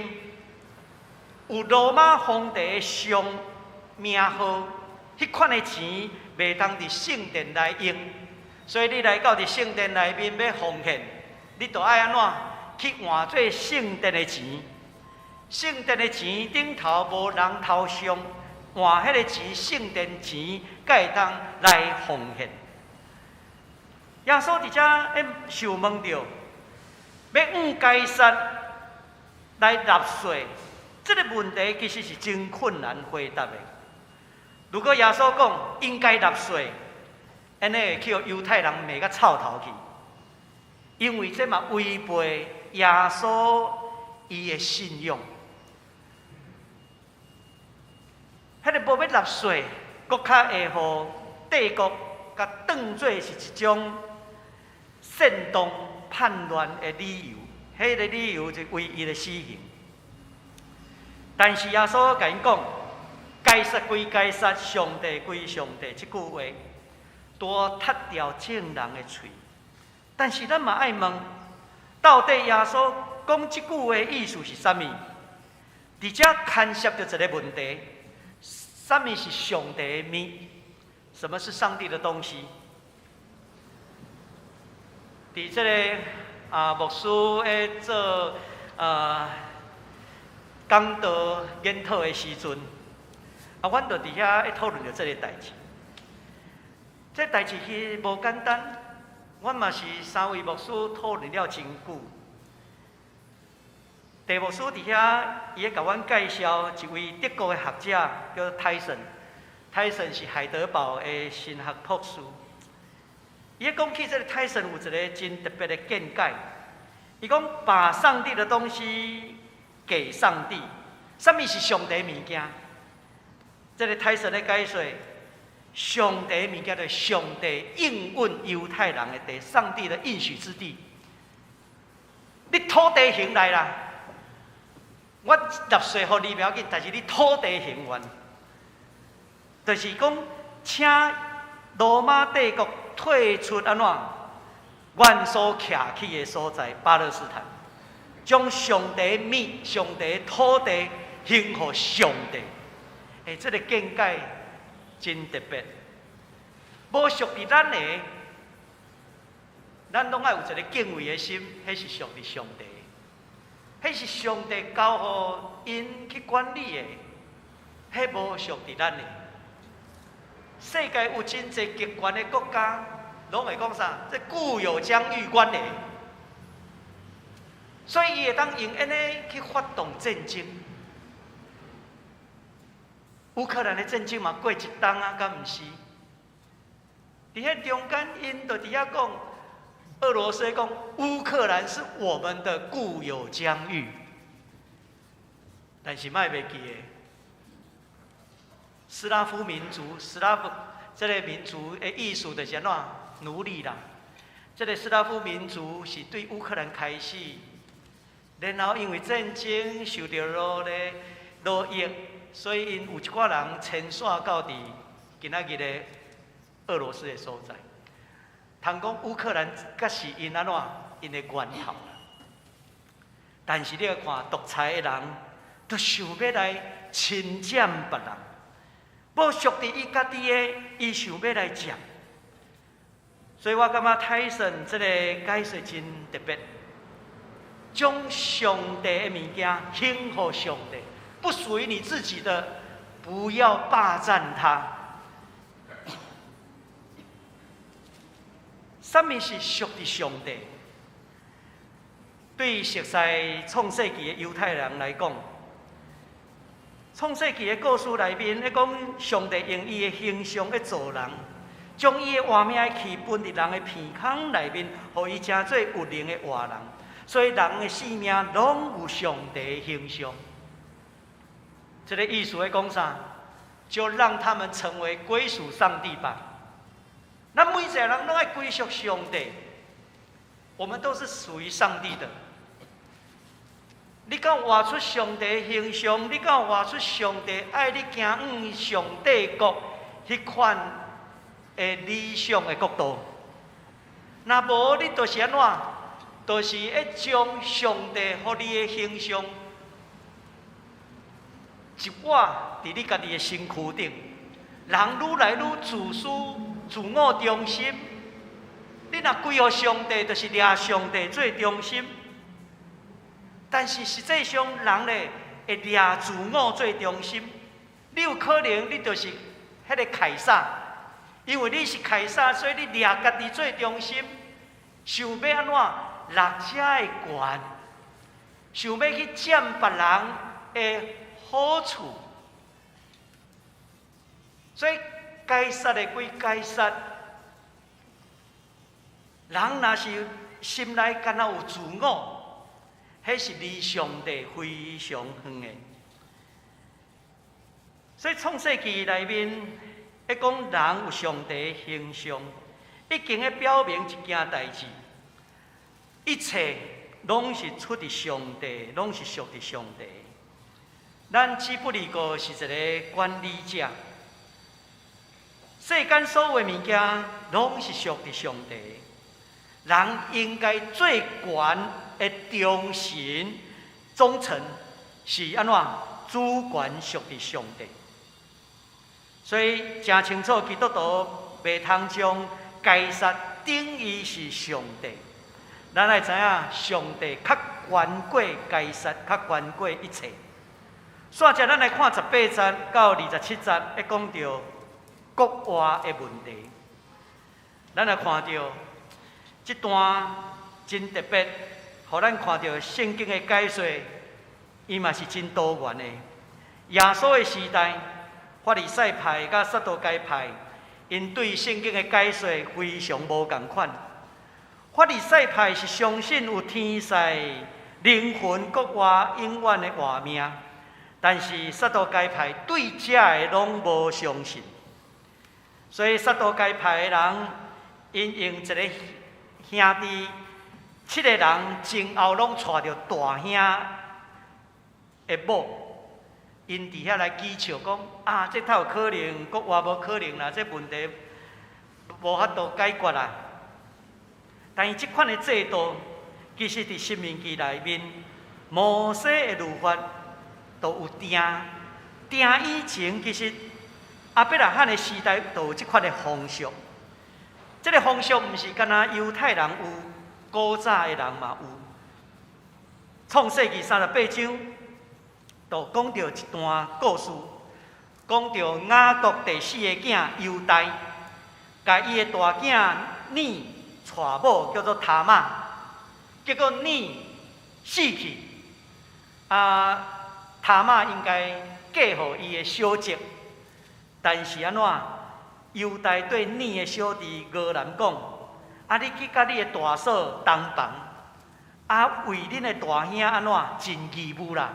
有羅馬皇帝的像名號，彼款的錢袂通佇聖殿來用，所以你來到佇聖殿內面欲奉獻，你就愛按怎去換做聖殿的錢？聖殿的錢頂頭無人頭像，換彼个錢，聖殿錢，才會當來奉獻。耶穌佇遮受問著，欲向該撒來納稅。這个問題其實是真困難回答的。如果耶穌講應該納稅，按呢會去予猶太人罵甲臭頭去，因為這嘛違背耶穌伊的信仰。彼个無欲納稅，閣較會予帝國共當做是一種煽動叛亂的理由，彼个理由就唯一的死刑。但是耶穌共𪜶講，該撒歸該撒，上帝歸上帝，這句話拄踢掉眾人的喙。但是咱嘛愛問，到底耶穌講這句話意思是啥物？佇遮牽涉著一个問題，啥物是上帝的物？什麼是上帝的東西？佇這个牧師咧做講道研討的時陣，阮就佇遐咧討論著這个代誌。這代誌其實無簡單，阮嘛是三位牧師討論了真久。鄭牧師佇遐，伊咧共阮介紹一位德國的學者，叫泰森。泰森是海德堡的神學博士。伊咧講起這个泰森有一个真特別的見解。伊講把上帝的東西給上帝，啥物是上帝物件？這个泰森咧解說，上帝物件就是上帝應允猶太人的地，上帝的應許之地。你土地還來啦，我納稅予你無要緊，但是你土地還願，就是講，請羅馬帝國退出按怎？阮所徛起的所在巴勒斯坦，將上帝物、上帝土地還予上帝。欸，這个見解真特別，無屬佇咱的，咱攏愛有一个敬畏的心，彼是屬佇上帝，彼是上帝交予𪜶去管理的，彼無屬佇咱的。世界有真濟極權的國家，攏會講啥？這固有疆域阮的，所以伊會當用按呢去發動戰爭。烏克蘭的戰爭嘛過一冬啊，敢毋是？佇彼中間，𪜶就佇遐講，俄羅斯講烏克蘭是我們的固有疆域，但是莫袂記得，斯拉夫民族，斯拉夫這个民族的意思就是按怎？奴隸啦。這个斯拉夫民族是對烏克蘭開始，然後因為戰爭受著奴役，所以𪜶有一寡人遷徙到佇今仔日的俄羅斯的所在。通講烏克蘭閣是𪜶按怎？𪜶的源頭啦。但是你來看獨裁的人，都想欲來侵佔別人，無屬佇伊家己的，伊想欲來佔。所以我感覺泰森這个解說真特別，將上帝的物件還予上帝，不屬於你自己的，不要霸佔它。啥物是屬佇上帝？對熟悉創世記的猶太人來講，創世記的故事內面咧講，上帝用伊的形象咧造人，將伊的活命的氣噴佇人的鼻孔內面，予伊成做有靈的活人。所以人的生命攏有上帝的形象。這个意思咧講啥？就讓他們成為歸屬上帝吧。咱每一个人攏愛歸屬上帝，我們都是屬於上帝的。你敢有活出上帝的形象？你敢有活出上帝愛你行往上帝國彼款的理想的國度？若無，你就是按怎？就是會將上帝予你的形象一抹佇你家己的身軀頂，人愈來愈自私、自我中心。你若歸予上帝，就是掠上帝做中心。但是實際上，人咧會掠自我做中心。你有可能，你就是彼个凱撒，因為你是凱撒，所以你掠家己做中心，想欲按怎掠遮的權，想欲去佔別人的好處。所以該殺的歸該殺，人若是心內敢若有自我，彼是離上帝非常遠的。所以創世記內面，咧講人有上帝的形象，已經咧表明一件代誌，一切攏是出佇上帝，攏是屬佇上帝。咱只不過是一个管理者。世間所有的物件，攏是屬佇上帝。人應該最懸的忠誠、忠誠是按怎？主權屬佇上帝。所以誠清楚，基督徒袂通將該撒等於是上帝。咱愛知影，上帝較懸過該撒，較懸過一切。煞來咱來看18節到27節，會講著國外的問題。咱來看著這段真特別，予咱看著聖經的解說，伊嘛是真多元的。耶穌的時代，法利賽派佮撒都該派，𪜶對聖經的解說非常無仝款。法利賽派是相信有天世靈魂閣活永遠的活命，但是撒都該派對這个攏無相信。所以撒都該派的人，𪜶用一个兄弟七个人前後攏娶著大兄的某，𪜶佇遐來譏笑講：啊，這哪有可能，閣活無可能啦，這問題無法度解決啦。但是這款的制度，其實佇申命記內面，摩西的律法都有訂，訂以前其實亞伯拉罕的時代就有這款的風俗。這个風俗毋是干焦猶太人有，古早的人嘛有。創世記38章，就講著一段故事，講著雅各第四个囝猶大，共伊的大囝爾娶某叫做他瑪，結果爾死去，啊，他瑪應該嫁予伊的小侄，但是按怎？猶大對爾的小弟俄南講：啊，你去佮你的大嫂同房，啊，為恁的大兄按怎盡義務啦？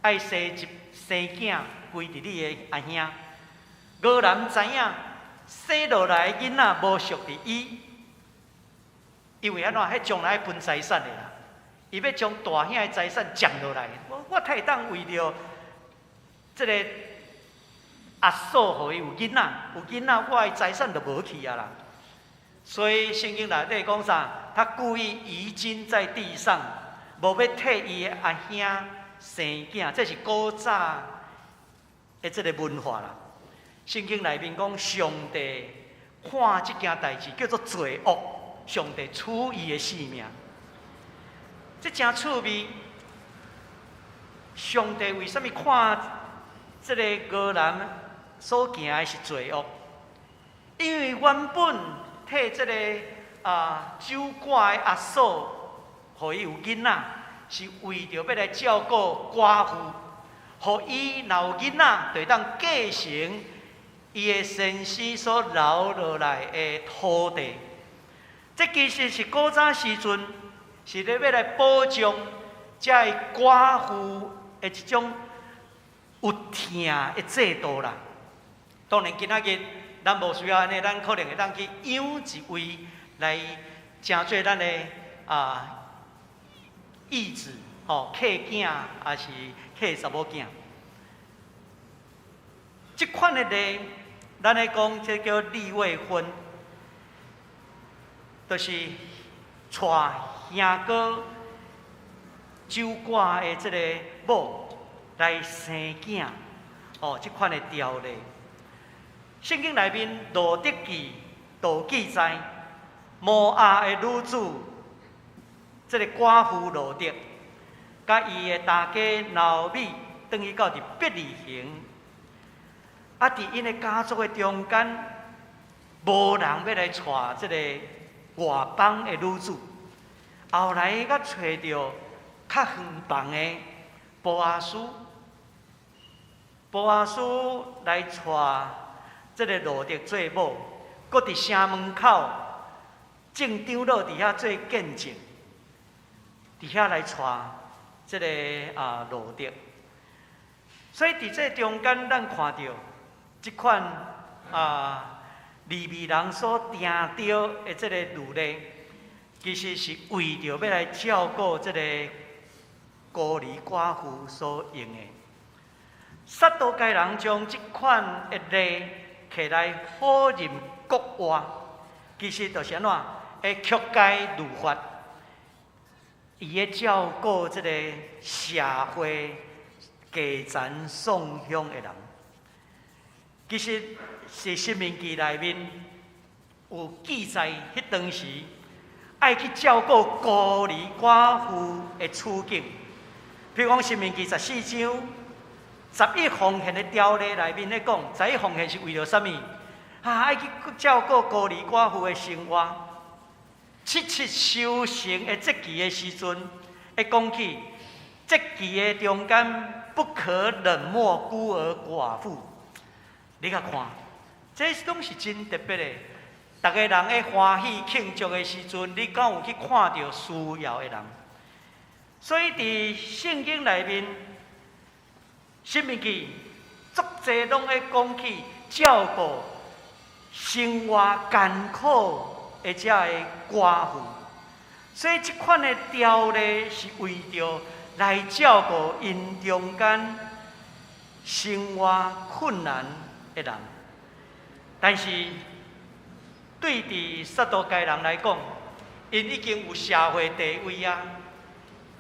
愛生一生囝歸佇你的阿兄。俄南知影生落來的囡仔無屬佇伊，因為按怎？彼將來愛分財產的啦，伊欲將大兄的財產佔落來。我會當為著這个阿嫂，予伊有囡仔，有囡仔，我的財產就無去啊啦。所以聖經內底講啥？他故意遺精在地上，無欲替伊的阿兄生囝，這是古早的這个文化啦。聖經內面講，上帝看這件代誌叫做罪惡，上帝取伊的性命。這誠趣味。上帝為啥物看這个俄南所行的是罪惡？因為原本替這个守寡的阿嫂，予伊有囡仔，是為著欲來照顧寡婦，予伊若有囡仔，就會當繼承伊的先生所留落來的土地。這其實是古早時陣，是咧欲來保障這个寡婦的一種有疼的制度啦。當然，今仔日咱無需要按呢，咱可能會當去養一位來成做咱的義子，吼，契囝，抑是契查某囝。這款的例，咱咧講這叫利未婚，就是娶兄哥守寡的這个某來生囝，哦，這款的條例。聖經內面路得記就記載，摩押的女子，這个寡婦路得，佮伊的大家拿俄米，轉去到佇伯利恆，啊，佇𪜶的家族的中間，無人欲來娶這个外邦的女子。後來閣揣著較遠房的波阿斯，波阿斯來娶這个路得做某，閣佇城門口眾長老佇遐做見證，佇遐來娶這个路得。所以佇這中間，咱看著這款利未人所定著的這个律例，其實是為著欲來照顧這个孤兒寡婦所用的。撒都該人將這款的例摕來否認國活，其實就是按怎？會曲解律法，伊咧照顧這个社會低層送鄉的人。其實是申命記內面有記載，彼當時愛去照顧孤兒寡婦的處境。比如講，申命記14章十一奉獻的條例內面咧講，十一奉獻是為著啥物？啊，愛去照顧孤兒寡婦的生活。七七收成的節期的時陣，會講起節期的中間不可冷漠孤兒寡婦。你共看，這攏是真特別的。逐个人咧歡喜慶祝的時陣，你敢有去看著需要的人？所以佇聖經內面，申命記足濟攏咧講起照顧生活艱苦的這个寡婦，所以這款的條例是為著來照顧𪜶中間生活困難的人。但是對佇撒都該人來講，𪜶已經有社會地位啊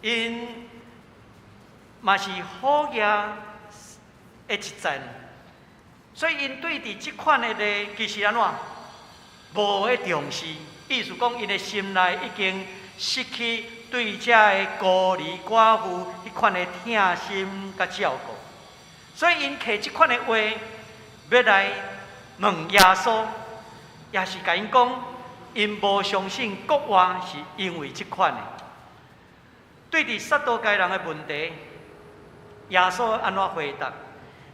，𪜶嘛是好額的一層，所以𪜶對佇這款的例其實按怎無咧重視，意思講𪜶的心內已經失去對這个孤兒寡婦彼款的疼心佮照顧，所以𪜶提這款的話欲來問耶穌，也是共𪜶講，𪜶無相信復活是因為這款的。對佇撒都該人的問題，耶穌按怎回答？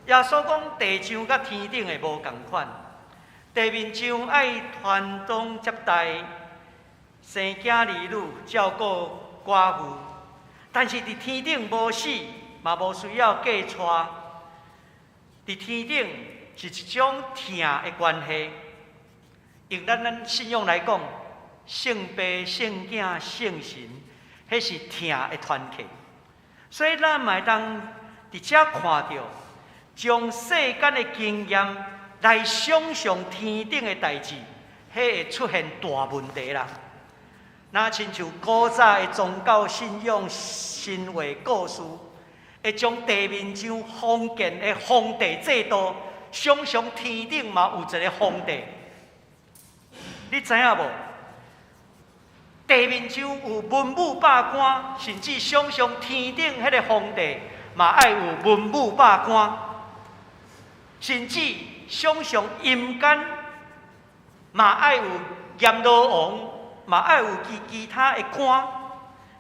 耶穌講：地上佮天頂的無仝款，地面上愛傳宗接代、生囝兒女、照顧寡婦，但是佇天頂無死，嘛無需要嫁娶。佇天頂是一種疼的關係。用咱信仰來講，聖父、聖囝、聖神，彼是疼的團體。所以咱嘛會當佇遮看著，將世間的經驗來想象天頂的代誌，彼會出現大問題啦。若親像古早的宗教信仰神話故事，會將地面上封建的皇帝制度，想象天頂嘛有一個皇帝。你知影無？地面上有文武百官，甚至想象天頂彼個皇帝嘛愛有文武百官，甚至想象陰間嘛愛有閻羅王，嘛愛有其他的官。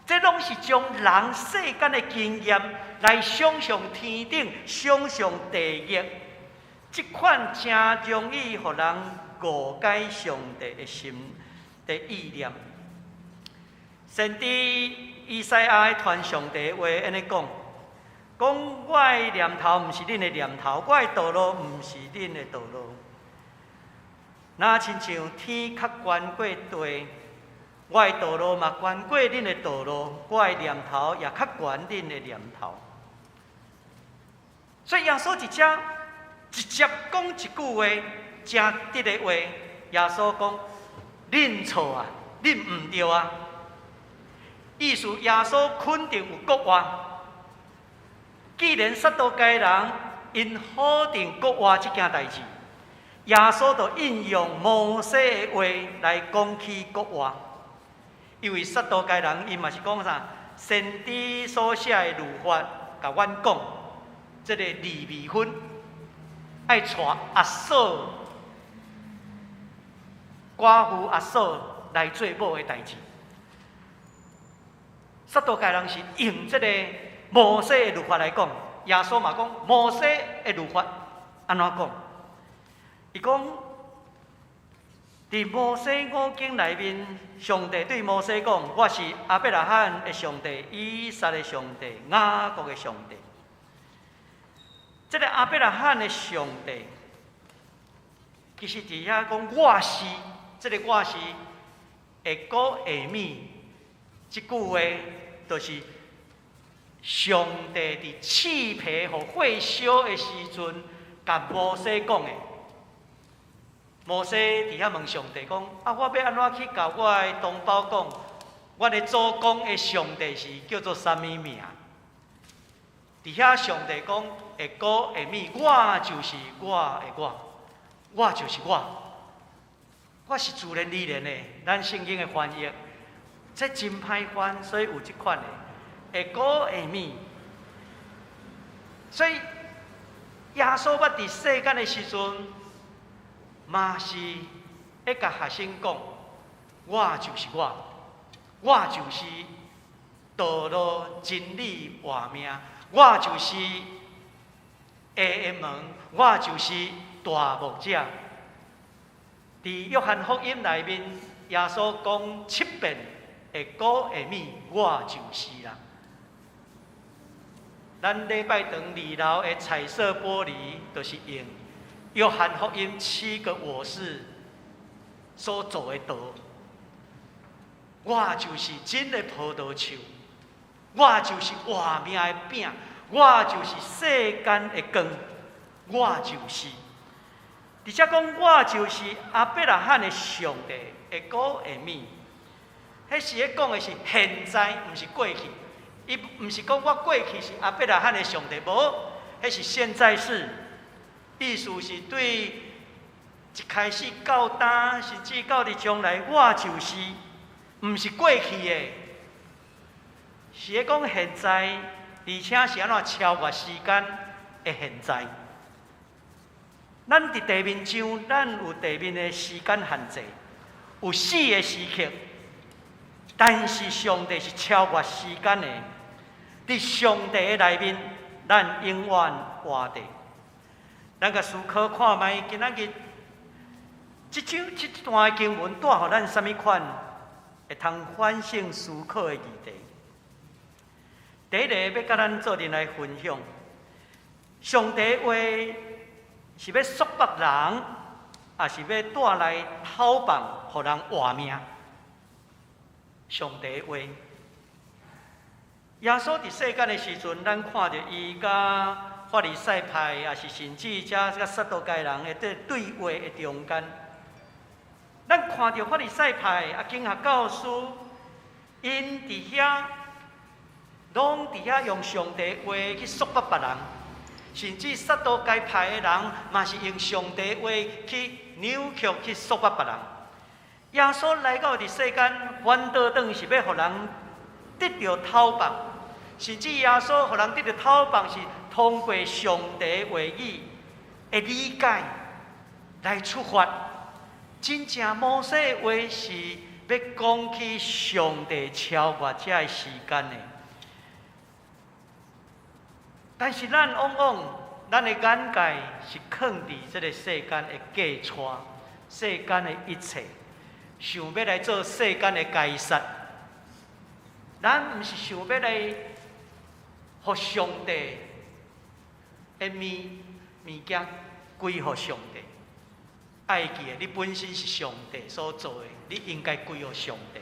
這攏是將人世間的經驗來想象天頂，想象地獄，這款誠容易予人誤解上帝的心的意念。先知以賽亞傳上帝話按呢講：講我的念頭毋是恁的念頭，我的道路毋是恁的道路。若親像天較懸過地，我的道路嘛懸過恁的道路，我的念頭也較懸恁的念頭。所以耶穌佇遮直接講一句話，誠直的話。耶穌講：恁錯啊，恁毋對啊。意思耶穌肯定有復活。既然撒都該人𪜶否定復活這件代誌，耶穌就引用摩西的話來講起復活。因為撒都該人𪜶嘛是講啥？先知所寫的律法，共阮講，這个利未分愛娶阿嫂、寡婦阿嫂來做某的代誌。撒都該人是用這个摩西的律法來講，耶穌嘛講摩西的律法按怎講？伊講佇摩西五經內面，上帝對摩西講：我是亞伯拉罕的上帝、以撒的上帝、雅各的上帝。這个亞伯拉罕的上帝，其實佇遐講我是，這个我是會古會米這句話，就是上帝佇刺皮予火燒的時陣，共摩西講的。摩西佇遐問上帝講：啊，我欲按怎去共我的同胞講，阮的祖公的上帝是叫做啥物名？佇遐上帝講會古會暝，我就是我的我，我就是我，我是自然而然的。咱聖經的翻譯，這真歹翻，所以有這款的會古會暝。所以耶穌捌佇世間的時陣，嘛是會共學生講：我就是我，我就是道路、真理、活命。我就是下的門，我就是大牧者。佇約翰福音內面，耶穌講七遍會古會暝，我就是啦。咱禮拜堂二樓的彩色玻璃，就是用約翰福音七個我是所做的圖。我就是真的葡萄樹。我就是活命的餅，我就是世間的光，我就是。而且講我就是亞伯拉罕的上帝，會古會暝。彼時咧講的是現在，毋是過去。伊毋是講我過去是亞伯拉罕的上帝，無，彼是現在式。意思是對一開始到今，甚至到佇將來，我就是，毋是過去的。是咧講現在，而且是按怎超越時間的現在。咱佇地面上，咱有地面的時間限制，有死的時刻。但是上帝是超越時間的，佇上帝的內面，咱永遠活著。咱共思考看覓，今仔日這章這段經文帶予咱啥物款會通反省思考的議題？第一個欲佮咱做陣來分享，上帝話是欲束縛人，抑是欲帶來透放，予人活命？上帝話，耶穌佇世間的時陣，咱看著伊佮法利賽派，抑是甚至遮佮撒都該人的這對話的中間，咱看著法利賽派啊，經學教師，𪜶佇遐，攏佇遐用上帝話去束縛別人，甚至撒都該派的人嘛是用上帝話去扭曲、去束縛別人。耶穌來到佇世間，反倒轉是欲予人得著透放，甚至耶穌予人得著透放是通過上帝話語的理解來出發。真正摩西的話是欲講起上帝超越這个時間的。但是咱往往，咱的眼界是囥佇這个世間的價尺，世間的一切，想欲來做世間的該撒。咱毋是想欲來予上帝的物件歸予上帝。愛記的，你本身是上帝所造的，你應該歸予上帝。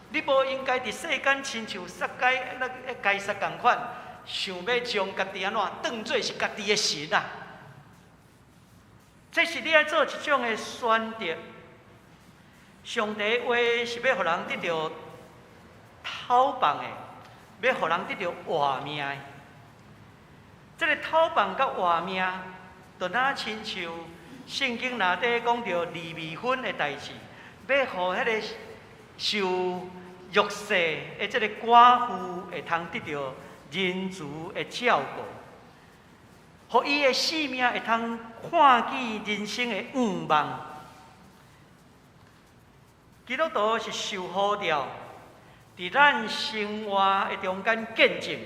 你無應該佇世間親像撒該那個該撒仝款。想欲將家己按怎當做是家己的神啊？這是你愛做一種的選擇。上帝話是欲予人得著透放的，欲予人得著活命的。這个透放佮活命，就若親像聖經內底講著利未婚的代誌，欲予彼个受弱勢的這个寡婦會通得著仁慈的照顧，予伊的性命會通看見人生的願望。基督徒是受呼召，佇咱生活的中間見證，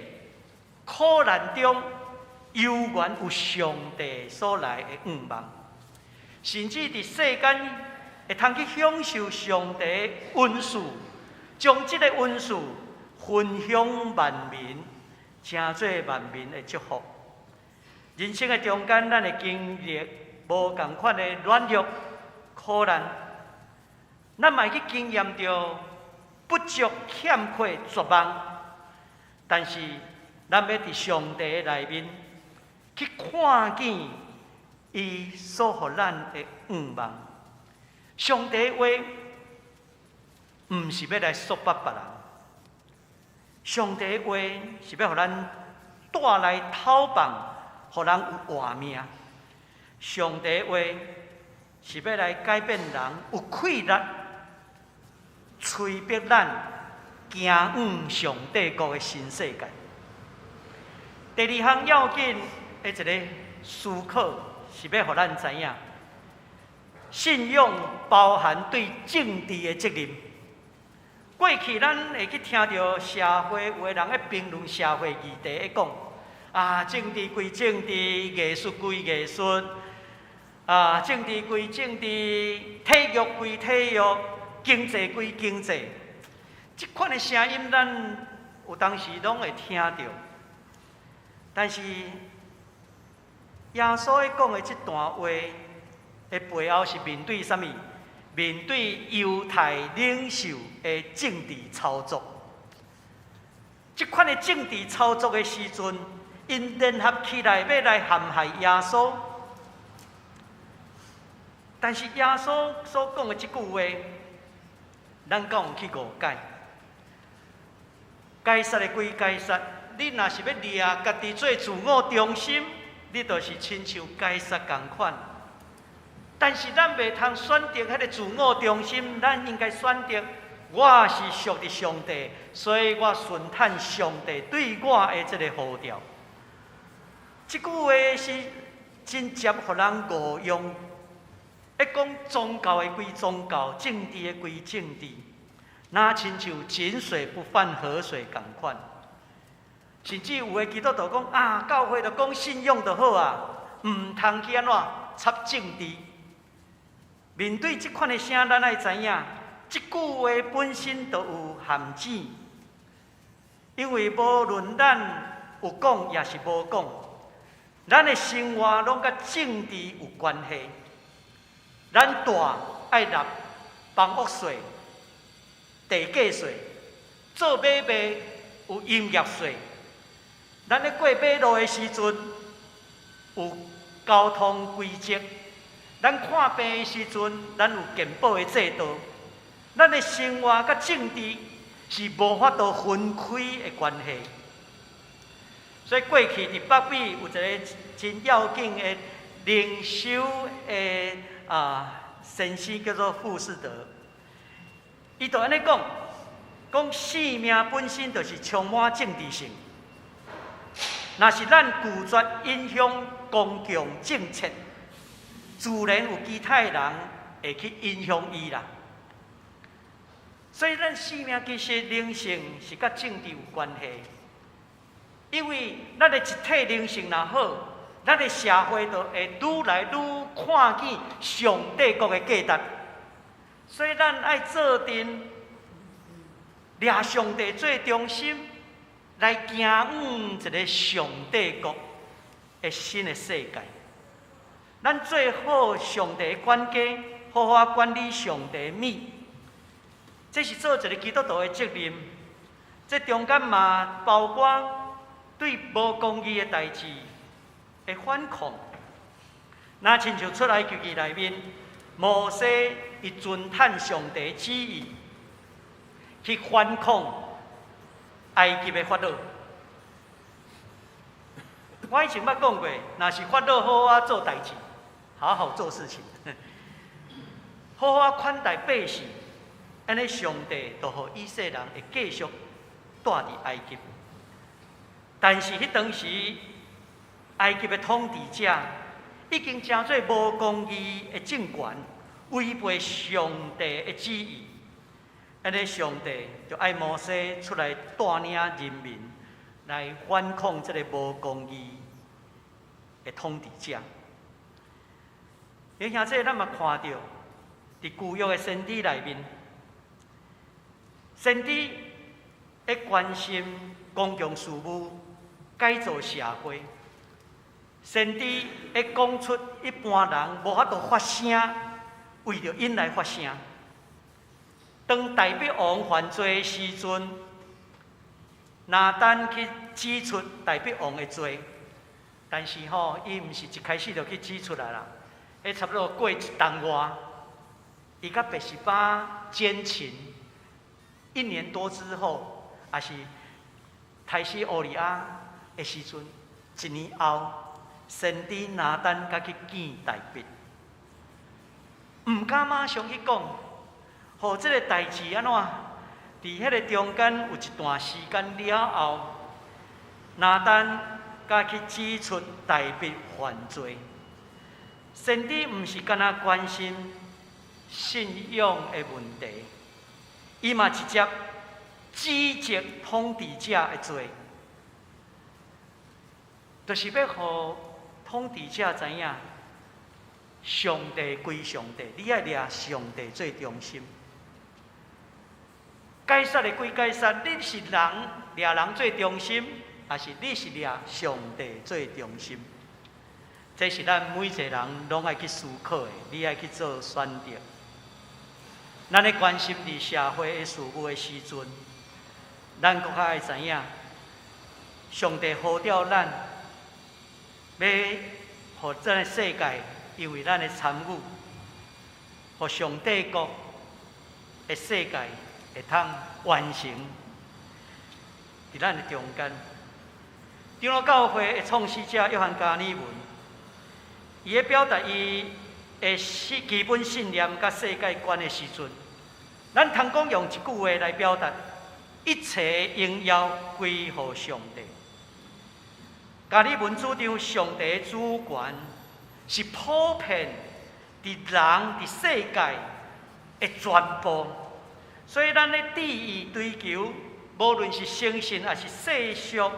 苦難中猶原有上帝所來的願望，甚至佇世間會通去享受上帝的恩賜，將這個恩賜分享萬民，成做萬民的祝福。人生的中間，咱會經歷無仝款的軟弱、苦難，咱嘛會去經驗著不足、欠缺、絕望。但是，咱欲佇上帝的內面去看見伊所予咱的願望。上帝話毋是欲來束縛別人，上帝話是欲予咱帶來逃放，予人有活命。上帝話是欲來改變人有氣力，催逼咱行往上帝國的新世界。第二項要緊的一个思考，是欲予咱知影，信仰包含對政治的責任。過去咱會去聽著社會有的人咧評論社會議題，會講啊，政治歸政治，藝術歸藝術，啊，政治歸政治，體育歸體育，經濟歸經濟。這款的聲音，咱有當時攏會聽著。但是耶穌講的這段話的背後是面對啥物？面對猶太領袖的政治操作。這款的政治操作的時陣，𪜶聯合起來欲來陷害耶穌。但是耶穌所講的這句話，咱敢有去誤解？該撒的歸該撒，你若是欲掠家己做自我中心，你就是親像該撒仝款。但是咱袂通選擇彼个自我中心，咱應該選擇我是屬佇上帝，所以我順趁上帝對我的這个呼召。這句話是真捷予人誤用，一講宗教的歸宗教，政治的歸政治，若親像井水不犯河水仝款。甚至有的基督徒講啊，教會就講信仰就好啊，毋通去按怎插政治。面對這款的聲，咱愛知影，這句話本身就有陷阱，因為無論咱有講抑是無講，咱的生活攏佮政治有關係。咱住愛納房屋稅、地價稅，做買賣有營業稅。咱咧過馬路的時陣有交通規則。咱看病的時陣，咱有健保的制度。咱的生活佮政治是無法度分開的關係。所以過去佇北美有一个真要緊的靈修的先生叫做富士德，伊就按呢講，講生命本身就是充滿政治性。若是咱拒絕影響公共政策，自然有其他的人會去影響伊啦。所以咱生命其實靈性是佮政治有關係，因為咱的一體靈性若好，咱的社會就會愈來愈看見上帝國的價值。所以咱愛做陣掠上帝做中心，來行往一个上帝國的新的世界。咱做好上帝的管家，好好管理上帝的物，這是做一个基督徒的責任。這中間嘛包括對無公義的代誌的反抗。若親像出埃及記內面，摩西伊遵趁上帝旨意去反抗埃及的法老。我以前捌講過，若是法老好好做代誌，好好做事情，好好款待百姓，按呢上帝就予以色列人會繼續蹛佇埃及。但是彼當時，埃及的統治者已經成做無公義的政權，違背上帝的旨意。按呢上帝就愛摩西出來帶領人民來反抗這个無公義的統治者。弟兄姊妹，咱嘛看著，佇舊約的先知內面，先知會關心公共事務，改造社會。先知會講出一般人無法度發聲，為著𪜶來發聲。當大衛王犯罪的時陣，拿單去指出大衛王的罪，但是吼，伊毋是一開始就去指出來啦。彼差不多過一冬外，伊佮拔示巴姦情一年多之後，也是刣死烏利亞，的時陣，一年後，先知拿單才去見大衛，毋敢馬上去講，予這个代誌按怎？佇彼个中間有一段時間了後，拿單才去指出大衛犯罪。先知毋是干焦關心信仰的問題，伊嘛直接指責統治者的罪，就是欲予統治者知影，上帝歸上帝，你愛掠上帝做中心。該撒的歸該撒，你是人掠人做中心，抑是你是掠上帝做中心？這是咱每一个人攏愛去思考的，你愛去做選擇。咱咧關心佇社會的事務的時陣，咱閣較愛知影，上帝呼召咱，欲予這个世界因為咱的參與，予上帝國的世界會通完成佇咱的中間。長老教會的創始者約翰加爾文，伊咧表達伊的基本信念佮世界觀的時陣，咱通講用一句話來表達：一切榮耀歸予上帝。加爾文主張上帝的主權是普遍佇人佇世界的全部，所以咱咧致意追求，無論是誠信抑是世俗，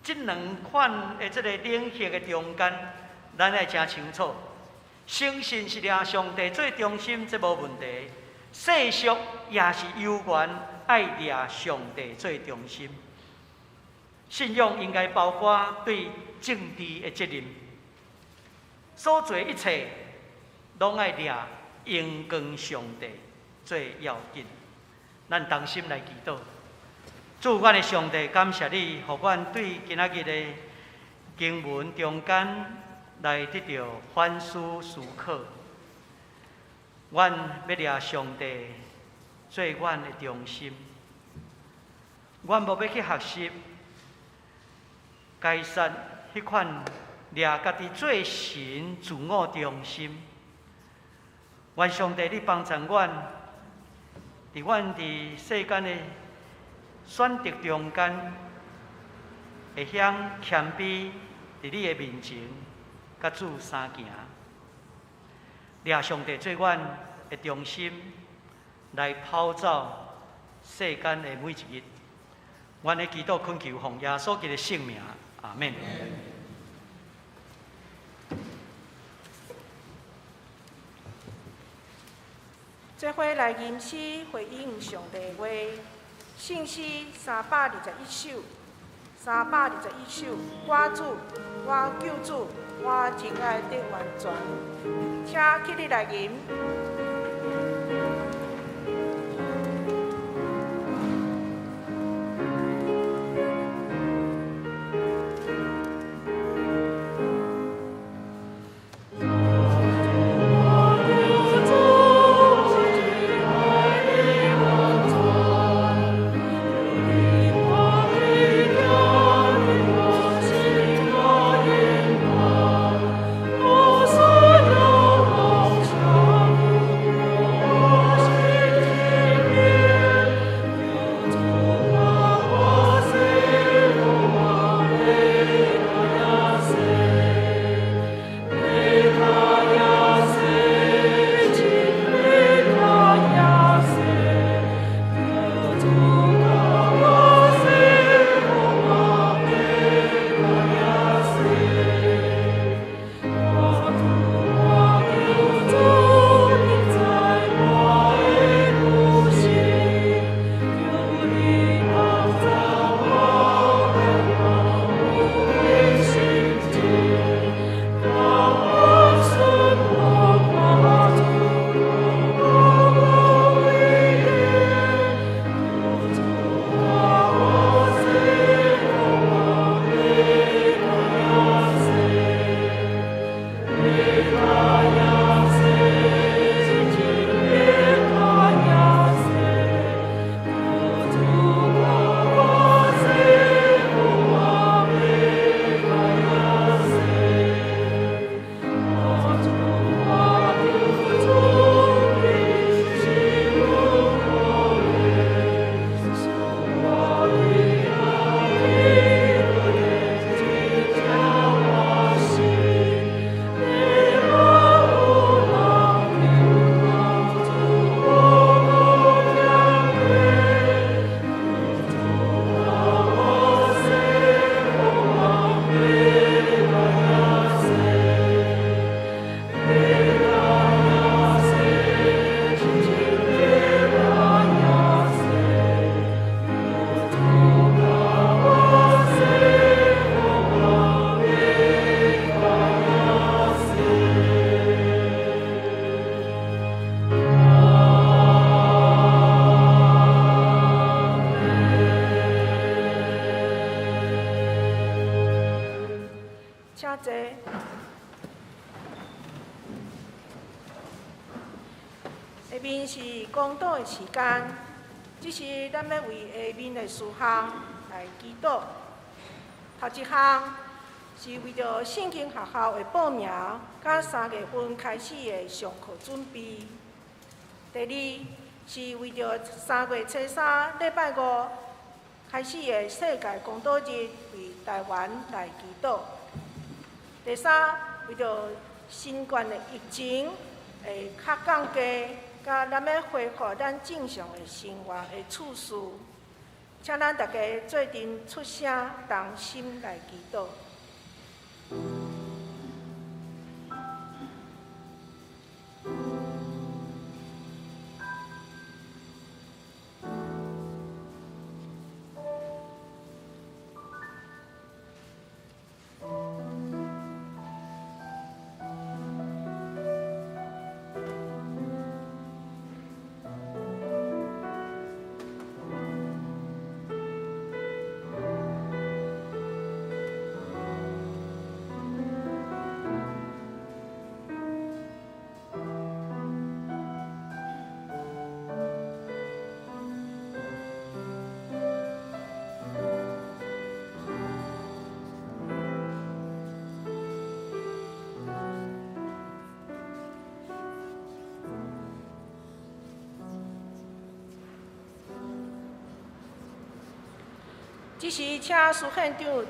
這兩款的這个領域的中間，咱愛誠清楚。誠信是掠上帝做中心，這無問題；世俗也是猶原愛掠上帝做中心。信仰應該包括對政治的責任，所做一切攏愛掠榮光上帝最要緊。咱同心來祈禱，主，阮的上帝，感謝你，予阮對今仔日的經文中間來得著反思思考。阮欲掠上帝做阮的中心，阮無欲去學習該撒彼款掠家己做神自我中心。願上帝你幫助阮，佇阮佇世間的選擇中間，會曉謙卑佇你的面前，佮主相行，掠上帝做阮的中心，來跑走世間的每一日。阮的祈禱懇求奉耶穌基督的聖名，阿們。做伙來吟詩回應上帝的話，聖詩321首，321首，我主，我救主，我真愛得完全，請起立來吟。坐。下面是讲道的时间，这时咱欲为下面的事项来祈祷。头一项是为著圣经学校的报名，佮3月份开始的上课准备。第二是为著3月初3礼拜五开始的世界公道日，为台湾来祈祷。第三，为著新冠的疫情会较降低，佮咱欲恢复咱正常的生活的次序，请咱大家做阵出声，同心来祈祷。这时，请司县长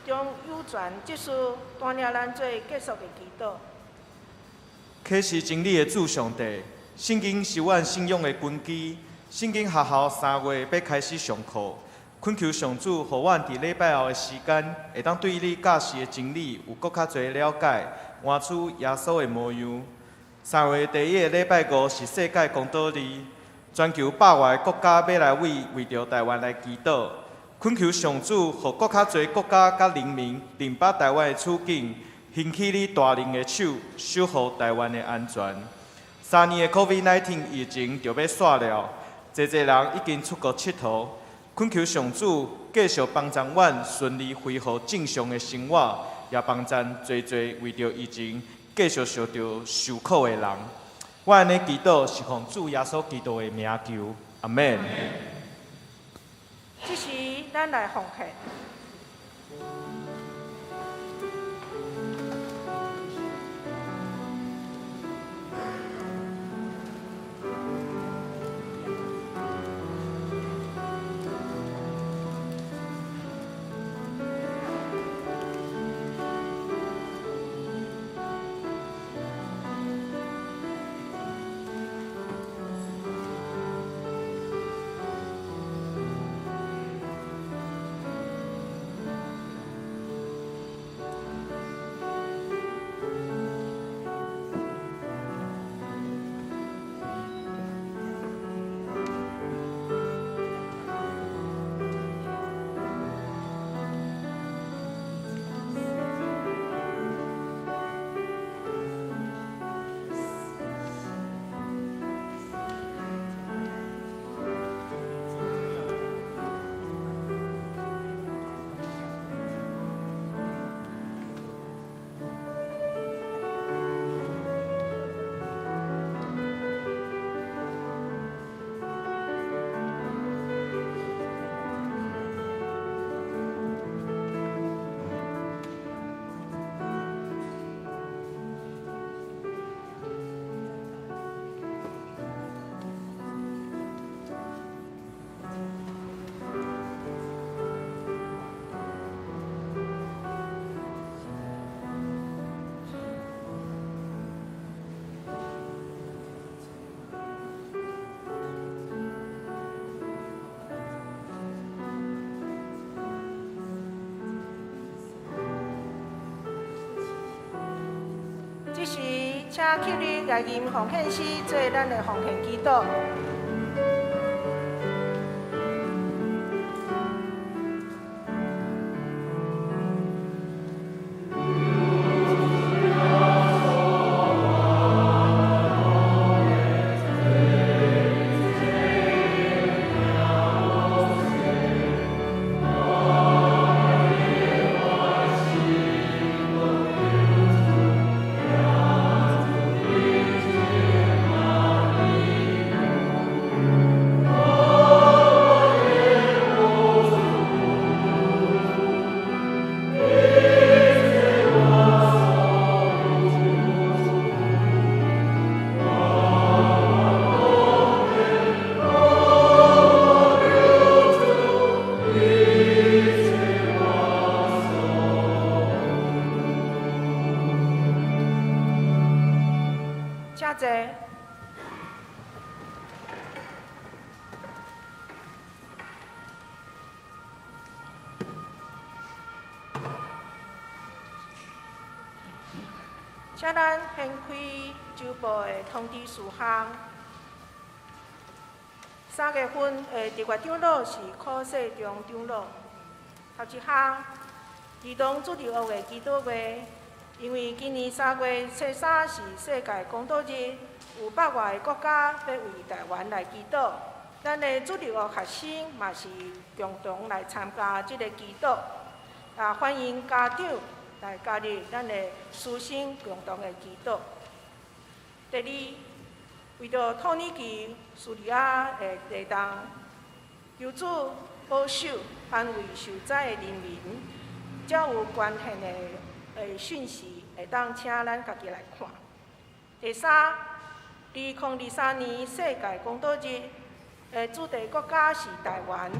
张有全执事带领咱做结束的祈祷。启示真理的主上帝，圣经是阮信仰的根基。圣经学校3月欲开始上课，恳求上主，予阮伫礼拜后的时间，会当对你教示的真理有阁较济了解，活出耶稣的模样。3月第一个礼拜五是世界公道日，全球百外个国家欲来为著台湾来祈祷。恳求上主，予阁较济国家佮人民明白台湾的处境，兴起你大能的手，守护台湾的安全。3年的 COVID-19 疫情就欲煞了，济济人已经出国𨑨迌。恳求上主继续帮助阮顺利恢复正常的生活，也帮助济济为著疫情继续受著受苦的人。我按呢祈祷是奉主耶稣基督的名求，阿们。这时，咱来奉献。这时，请起立来吟奉献诗，做咱的奉献祈祷。我請咱掀開週報的通知事項。3月份的特別長老是柯世忠長老。頭一項，兒童主日學的祈禱會，因為今年3月初3是世界公禱日，有百外个國家欲為台灣來祈禱。咱的主日學學生嘛是共同來參加這個祈禱，啊，歡迎家長來加入咱的師生共同的祈禱。第二，為著土耳其、敘利亞的地動，求主保守安慰受災的人民，只有關鍵的訊息，會當請咱家己來看。第三，2023年世界公禱日的主題國家是台灣，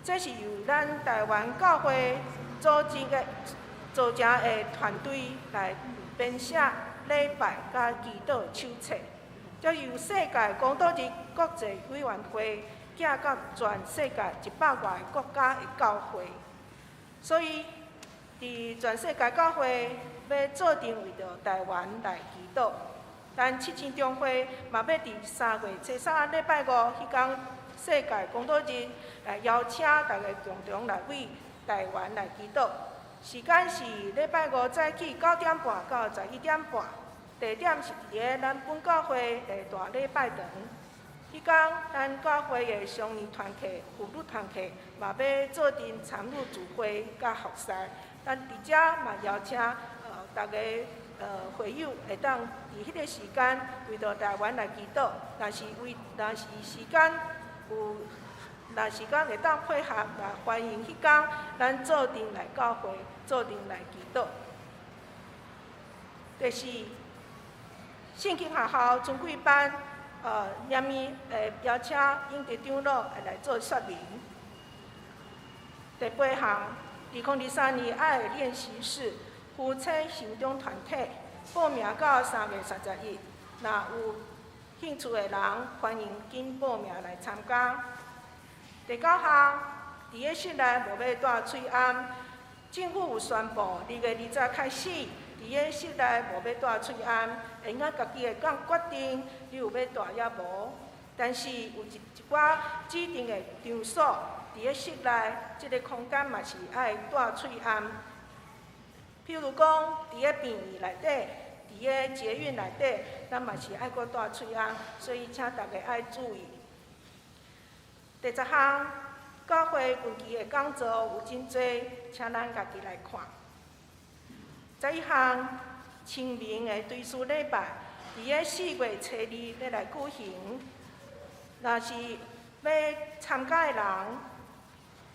這是由咱台灣教會組織的組成的團隊來編寫禮拜佮祈禱手冊，這由世界公禱日國際委員會寄到全世界100外個國家的教會，所以佇全世界教會欲做陣為著台灣來祈禱。咱七星中會嘛欲佇3月初3禮拜五彼工世界公禱日來邀請大家共同來為台灣來祈禱。時間是禮拜五早起9點半到11點半，地點是佇咧咱本教會的大禮拜堂。彼工咱教會的少年團契、婦女團契嘛欲做陣參與聚會佮服侍。咱佇遮嘛邀請逐家會友會當佇彼个時間為著台灣來祈禱。若是時間有，若時間會當配合，嘛歡迎彼工咱做陣來教會，做陣來祈禱。第四，聖經學校春季班，明暝會邀請英德長老會來做說明。第八項，2023年愛的練習室夫妻成長團體報名到3月31，若有興趣的人，歡迎緊報名來參加。第九項，佇咧室內無欲戴喙罨，政府有宣布，2月20開始，佇咧室內無欲戴喙罨，會用家己會當決定你有欲戴抑無。但是有一寡指定的場所，佇咧室內這个空間嘛是愛戴喙罨。譬如講，佇咧病院內底，佇咧捷運內底，咱嘛是愛閣戴喙罨，所以請大家愛注意。第十項，教會近期的講座有真濟，請咱家己來看。11項，清明的追思禮拜，佇咧4月初2欲來舉行。若是欲參加的人，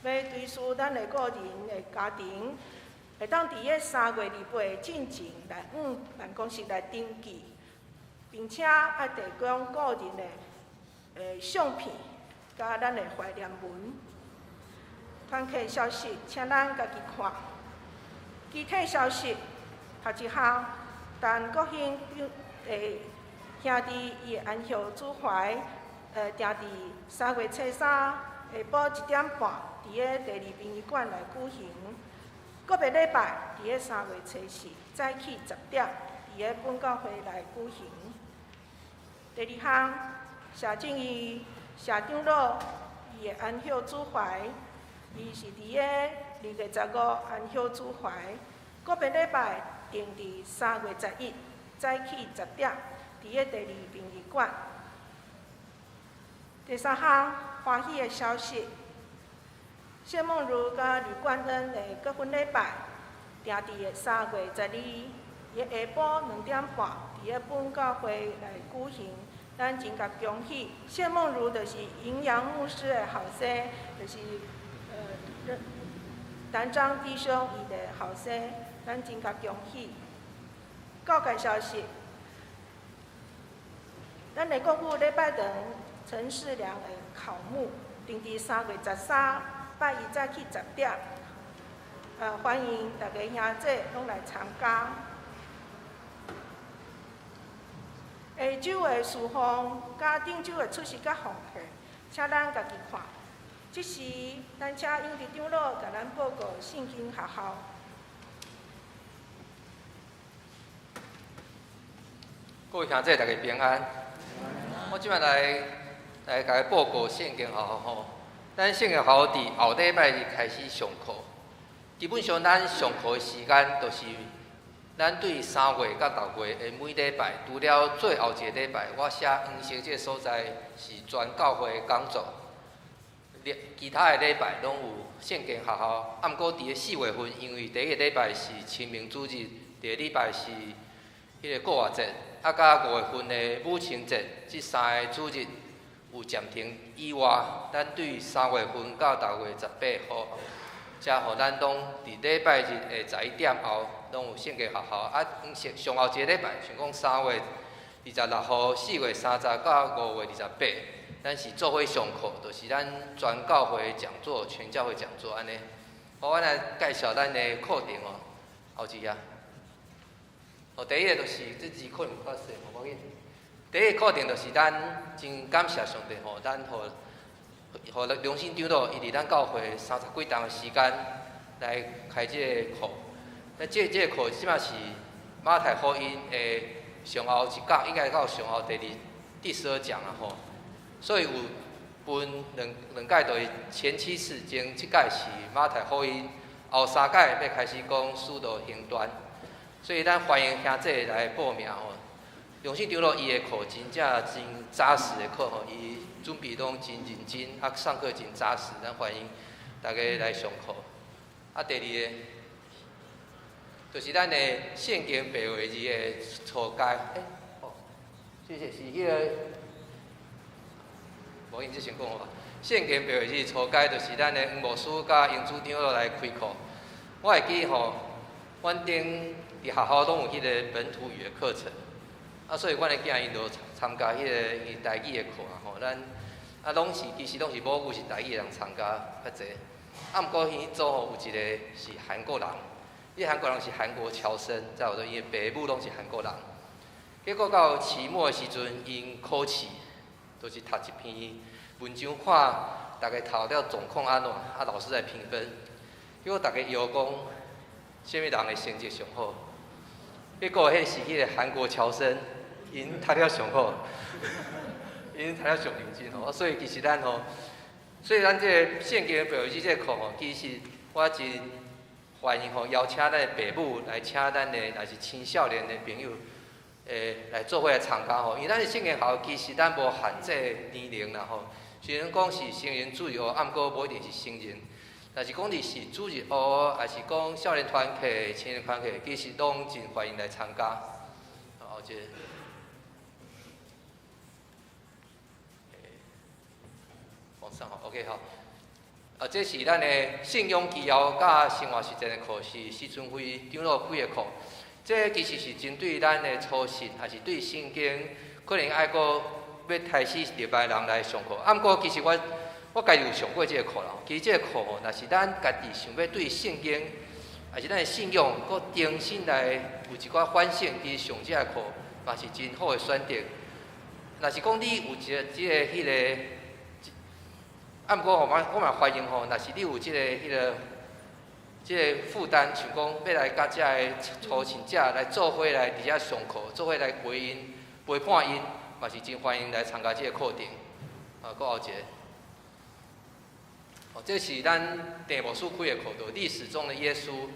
欲追思咱的個人的家庭，會當佇咧3月28進前來往辦公室來登記，並且愛提供個人的相片，佮咱的懷念文。團契消息，請咱家己看。具體消息，頭一項，陳國興兄弟伊的安息主懷，定佇3月初3下晡1點半，佇咧第二殯儀館來舉行。告別禮拜佇咧3月初4早起10點，佇咧本教會來舉行。第二項，謝正義謝長老伊的安息主懷，伊是佇咧2月15安息主懷。告別禮拜定佇3月11早起10點，佇咧第二殯儀館。第三項，歡喜的消息，謝夢如佮呂冠恩的結婚禮拜定佇3月12日下晡2點半，佇咧本教會來舉行。咱真共恭喜，謝夢如就是營養牧師的後生，就是陳章弟兄伊的後生，咱真共恭喜。告解消息，咱的國父禮拜堂陳世良的考牧，定佇3月13拜一早起10點，歡迎大家兄姊攏來參加。下晝的侍奉，佮頂週的出席佮奉獻，請咱家己看。這時，咱請英迪長老共咱報告聖經學校。各位兄弟，大家平安。我這擺來共大家報告聖經學校吼。咱聖經學校佇後禮拜日開始上課。基本上，咱上課的時間就是咱對3月佮6月的每禮拜，除了最後一個禮拜，我寫黃色這個所在是全教會講座。其他的禮拜攏有聖經學校。啊，毋過佇咧4月份，因為第一個禮拜是清明主日，第二禮拜是彼個復活節。啊，佮5月份的母親節，這三个主日有暫停以外，咱對3月份到6月18號，才予咱攏佇禮拜日的11點後，攏有聖經學校。啊，上上後一个禮拜，像講3月26號、4月30到5月28，咱是做伙上課，就是咱全教會講座、全教會講座按呢。好，我來介紹咱的課程哦，後一頁。哦，第一个就是這字可能較細，無要緊。第一个課程就是咱真感謝上帝吼，咱予良心長老伊佇咱教會三十幾冬的時間來開這个課。那這个課這擺是馬太福音的上後一講，應該到上後第12講啊吼。所以有分兩兩屆，就是前七次，前七屆是馬太福音，後三屆欲開始講使徒行傳。所以咱歡迎兄弟來報名吼。良心長老伊的課真正真紮實的課吼，伊準備攏真認真，啊上課真紮實，咱歡迎大家來上課。啊，第二个就是咱的聖經白話字的初階，欸，哦，謝謝，是彼個，無緊，這先講好。聖經白話字初階就是咱的黃牧師佮英主長老來開課。我會記吼，阮頂佇學校攏有彼個本土語的課程，啊，所以阮的囝𪜶就參加彼個伊台語的課啊吼，咱啊攏是其實攏是母語是台語的人參加較濟，啊，毋過彼組吼有一個是韓國人，彼韓國人是韓國僑生，在我說伊的爸母攏是韓國人，結果到期末的時陣，𪜶考試，就是讀一篇文章，看逐家讀了狀況按怎，啊老師來評分，結果逐家搖講，啥物人的成績上好？結果彼是彼個韓國僑生，𪜶讀了上好，𪜶讀了上認真吼。所以其實咱吼，所以咱這個聖經白話字這個課吼，其實我真歡迎吼，邀請咱的爸母來請咱的，若是青少年的朋友，來做伙來參加吼。因為咱的聖經學校其實咱無限制年齡啦吼，雖然講是成人主日學，啊，毋過無一定是成人。若是講你是主日學，抑是講少年團契、青年團契，其實攏真歡迎來參加。好，這個，往上好，OK 好。啊，這是咱的信仰基要佮生活實踐的課，是施春輝長老開的課。這其實是針對咱的初信，抑是對聖經可能愛閣欲開始入來人來上課。啊，毋過其實我家己有上過這個課啦。其實這個課吼，若是咱家己想欲對聖經，抑是咱的信仰，閣重新來有一寡反省，其實上這個課嘛是真好的選擇。若是講你有一個這個彼個，啊，毋過吼，我嘛歡迎吼，若是你有這個彼個這個負擔，像講欲來佮遮个初信者來做伙來佇遮上課，做伙來陪𪜶陪伴𪜶，嘛是真歡迎來參加這個課程。啊，閣後一个。哦，這是咱鄭牧師開的課，就歷史中的耶穌，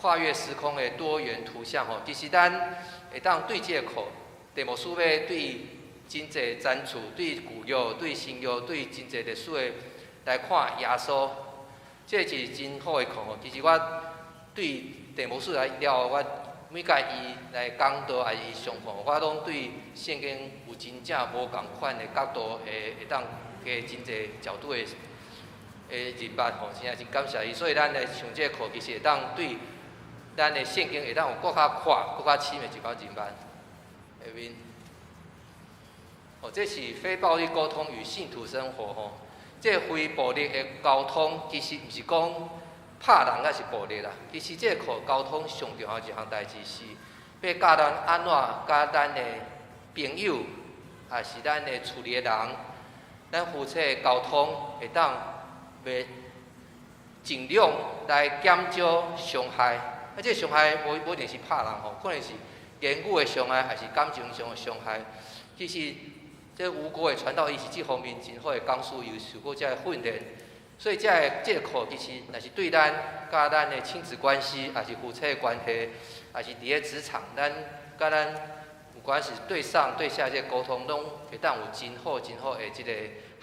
跨越時空的多元圖像吼。其實咱會當對這個課，鄭牧師欲對真濟展出，對舊約、對新約、對真濟歷史的來看耶穌，這是真好的課吼。其實我對鄭牧師來了後，我每屆伊來講道，抑是伊上課，我攏對聖經有真正無仝款的角度，會當加真濟角度的認捌吼，真正真感謝伊。所以咱來上這個課，其實會當對咱的聖經會當有閣較闊、閣較深的一寡認捌。下面，哦，這是非暴力溝通與信徒生活吼。這個非暴力的溝通，其實毋是講拍人抑是暴力啦。其實這個課溝通上重要一項代誌是，欲教咱按怎佮咱的朋友，抑是咱的厝裡的人，咱夫妻的溝通會當袂盡量來減少傷害。啊，這個傷害無一定是拍人吼，可能是言语的伤害，抑是感情上的伤害。其实，这吴国的传道，伊是这方面真好的讲师，有受过这个训练，所以这个课其实若是对咱佮咱的亲子关系，抑是夫妻的关系，抑是伫咧职场，咱佮咱不管是对上对下这个沟通，拢会当有真好真好的这个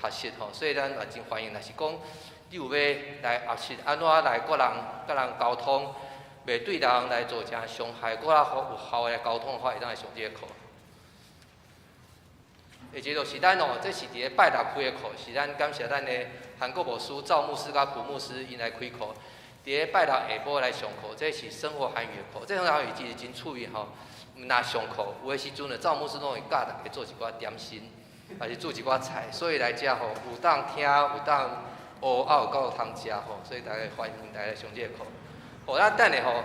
学习吼。所以咱嘛真欢迎，若是讲你有欲来学习按怎来佮人佮人沟通，袂对人来造成伤害，阁较好有效的沟通的话，会当来上这个课。下一个就是咱哦，这是伫咧拜六开的课，是咱感谢咱的韩国牧师赵牧师佮蒲牧师𪜶来开课。伫咧拜六下晡来上课，这是生活韩语的课。这生活韩语其实真趣味吼。毋若上课，有的时阵呢，赵牧师拢会教大家做一寡点心，抑是煮一寡菜，所以来遮吼有当听，有当学，啊有够通食吼，所以大家欢迎大家来上这个课。好，咱等下吼，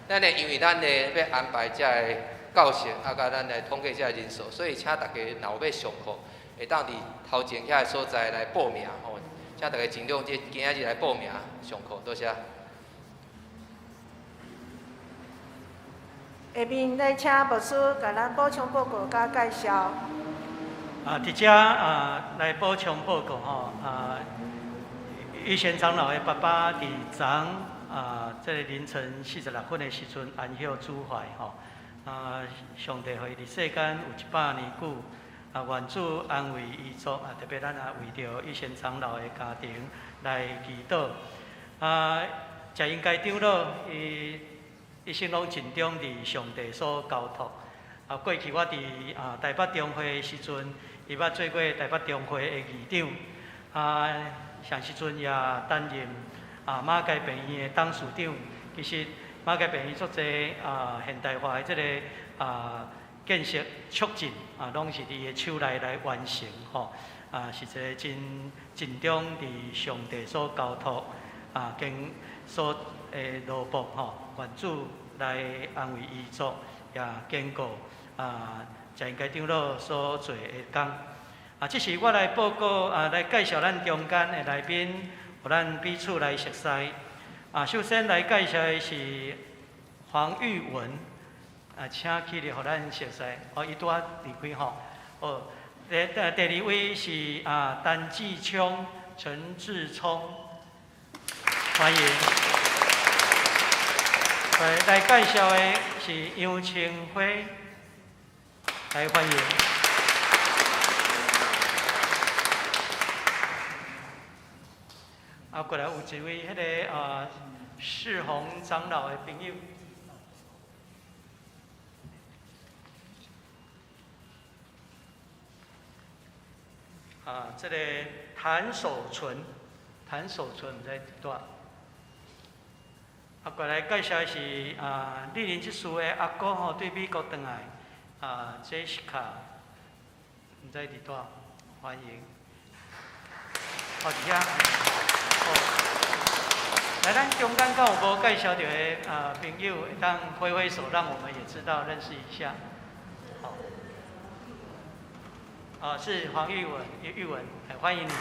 咱的因为咱的欲安排遮个教室，啊，佮咱来统计遮个人数，所以请大家若有欲上课，会当伫头前遐个所在来报名吼，请大家尽量这今仔日来报名上课，多谢。下面来请牧师共咱补充报告佮介绍。伫遮啊来补充报告吼，玉贤长老的爸爸伫昨这个凌晨46分的时阵安息主怀吼。上帝予伊伫世间有100年久，愿主安慰遗族，特别咱也为著玉贤长老的家庭来祈祷。谢应该长老伊一生拢尽忠伫上帝所交托。过去我伫台北中会的时阵，伊捌做过台北中会的议长。上时阵也担任马偕病院的董事长。其实马偕病院足济现代化的这个建设促进拢是伫伊的手内来完成吼。是一个真尽忠伫上帝所交托经所的劳碌吼，愿主来安慰遗族，也坚固谢应该长老所做的工。这是我来报告来介绍咱中间的来宾，予咱彼此来熟似。首先来介绍的是黄玉文，请起立，予咱熟似。哦，伊拄仔离开吼。哦，第二位是陈志聪，陈志聪，欢迎。来介绍的是杨清辉，来欢迎。过来有一位彼个世宏长老的朋友。这个谭守纯，谭守纯毋知伫佗。过来介绍的是丽玲执事的阿哥吼，对美国转来，Jessica，毋知伫佗，欢迎。好，伫遐。好，来，咱中间敢有无介绍著的朋友，会当挥挥手，让我们也知道认识一下。好，是黄玉文，玉文，欢迎你。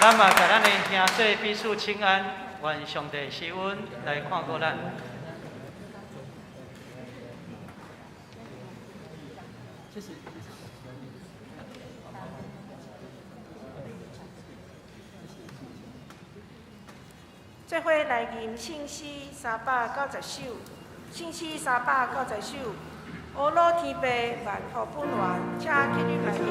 咱嘛，共咱的兄弟彼此请安，愿上帝施恩来看顾咱。做伙来吟圣诗390首，圣诗390首，阿鲁天父万福本源，请起立来吟。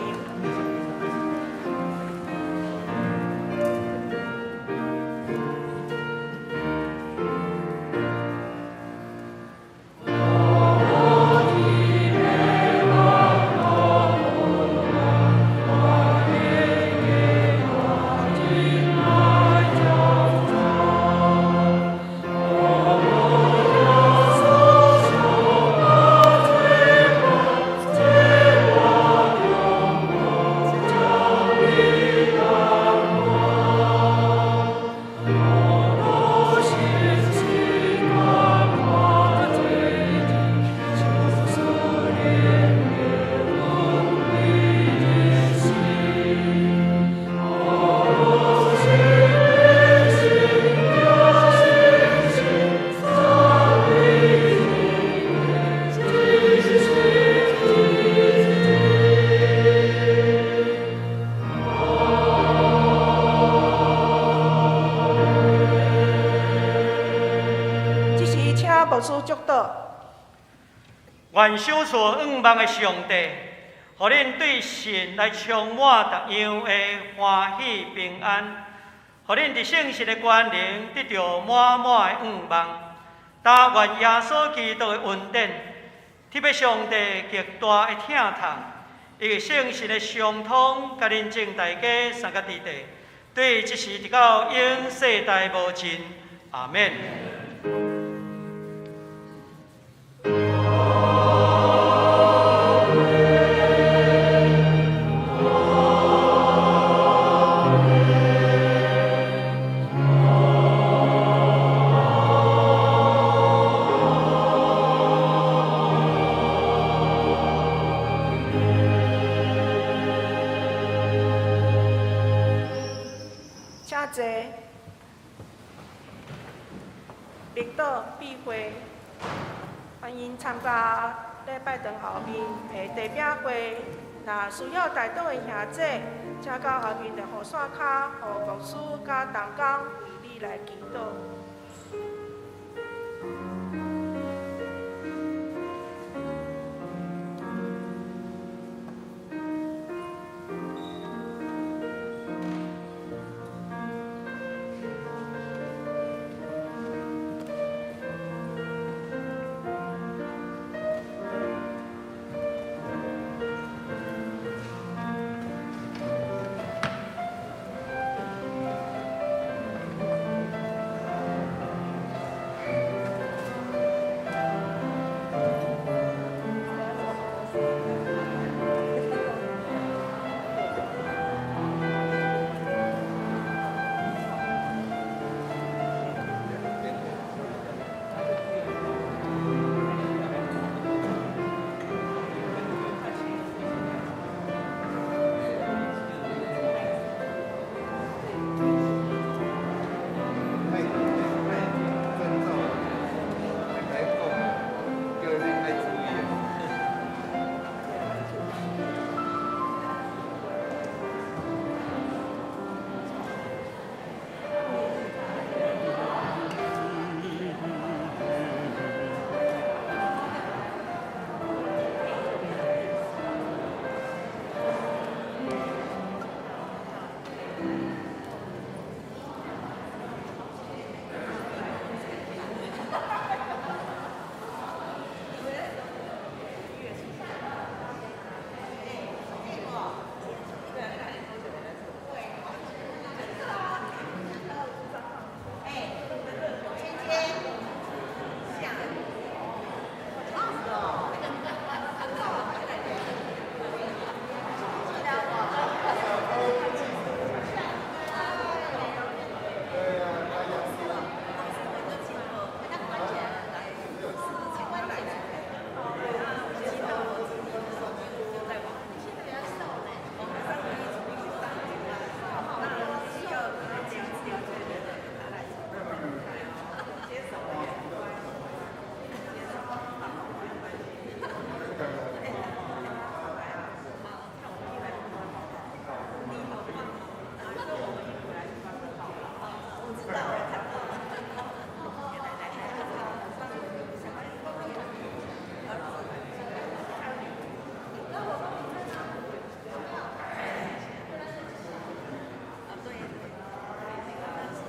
阿愿賞賜願望的上帝，予恁對神來充滿逐樣的歡喜平安，予恁佇聖神的權能得著滿滿的願望。但願耶穌基督的恩典，天父上帝極大的疼痛，以及聖神的相通，佮恁眾大家三個弟弟，對這時直到永世代無盡。阿們。請坐。默禱闭會，歡迎參加禮拜堂後面的茶餅會。若需要代禱的兄弟，請到後面的雨傘跤，予牧師佮同工為你來祈禱。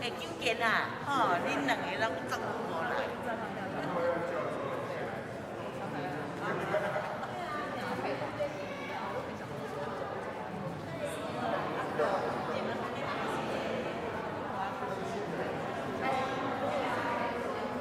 欸，九健啊，吼，恁兩个攏足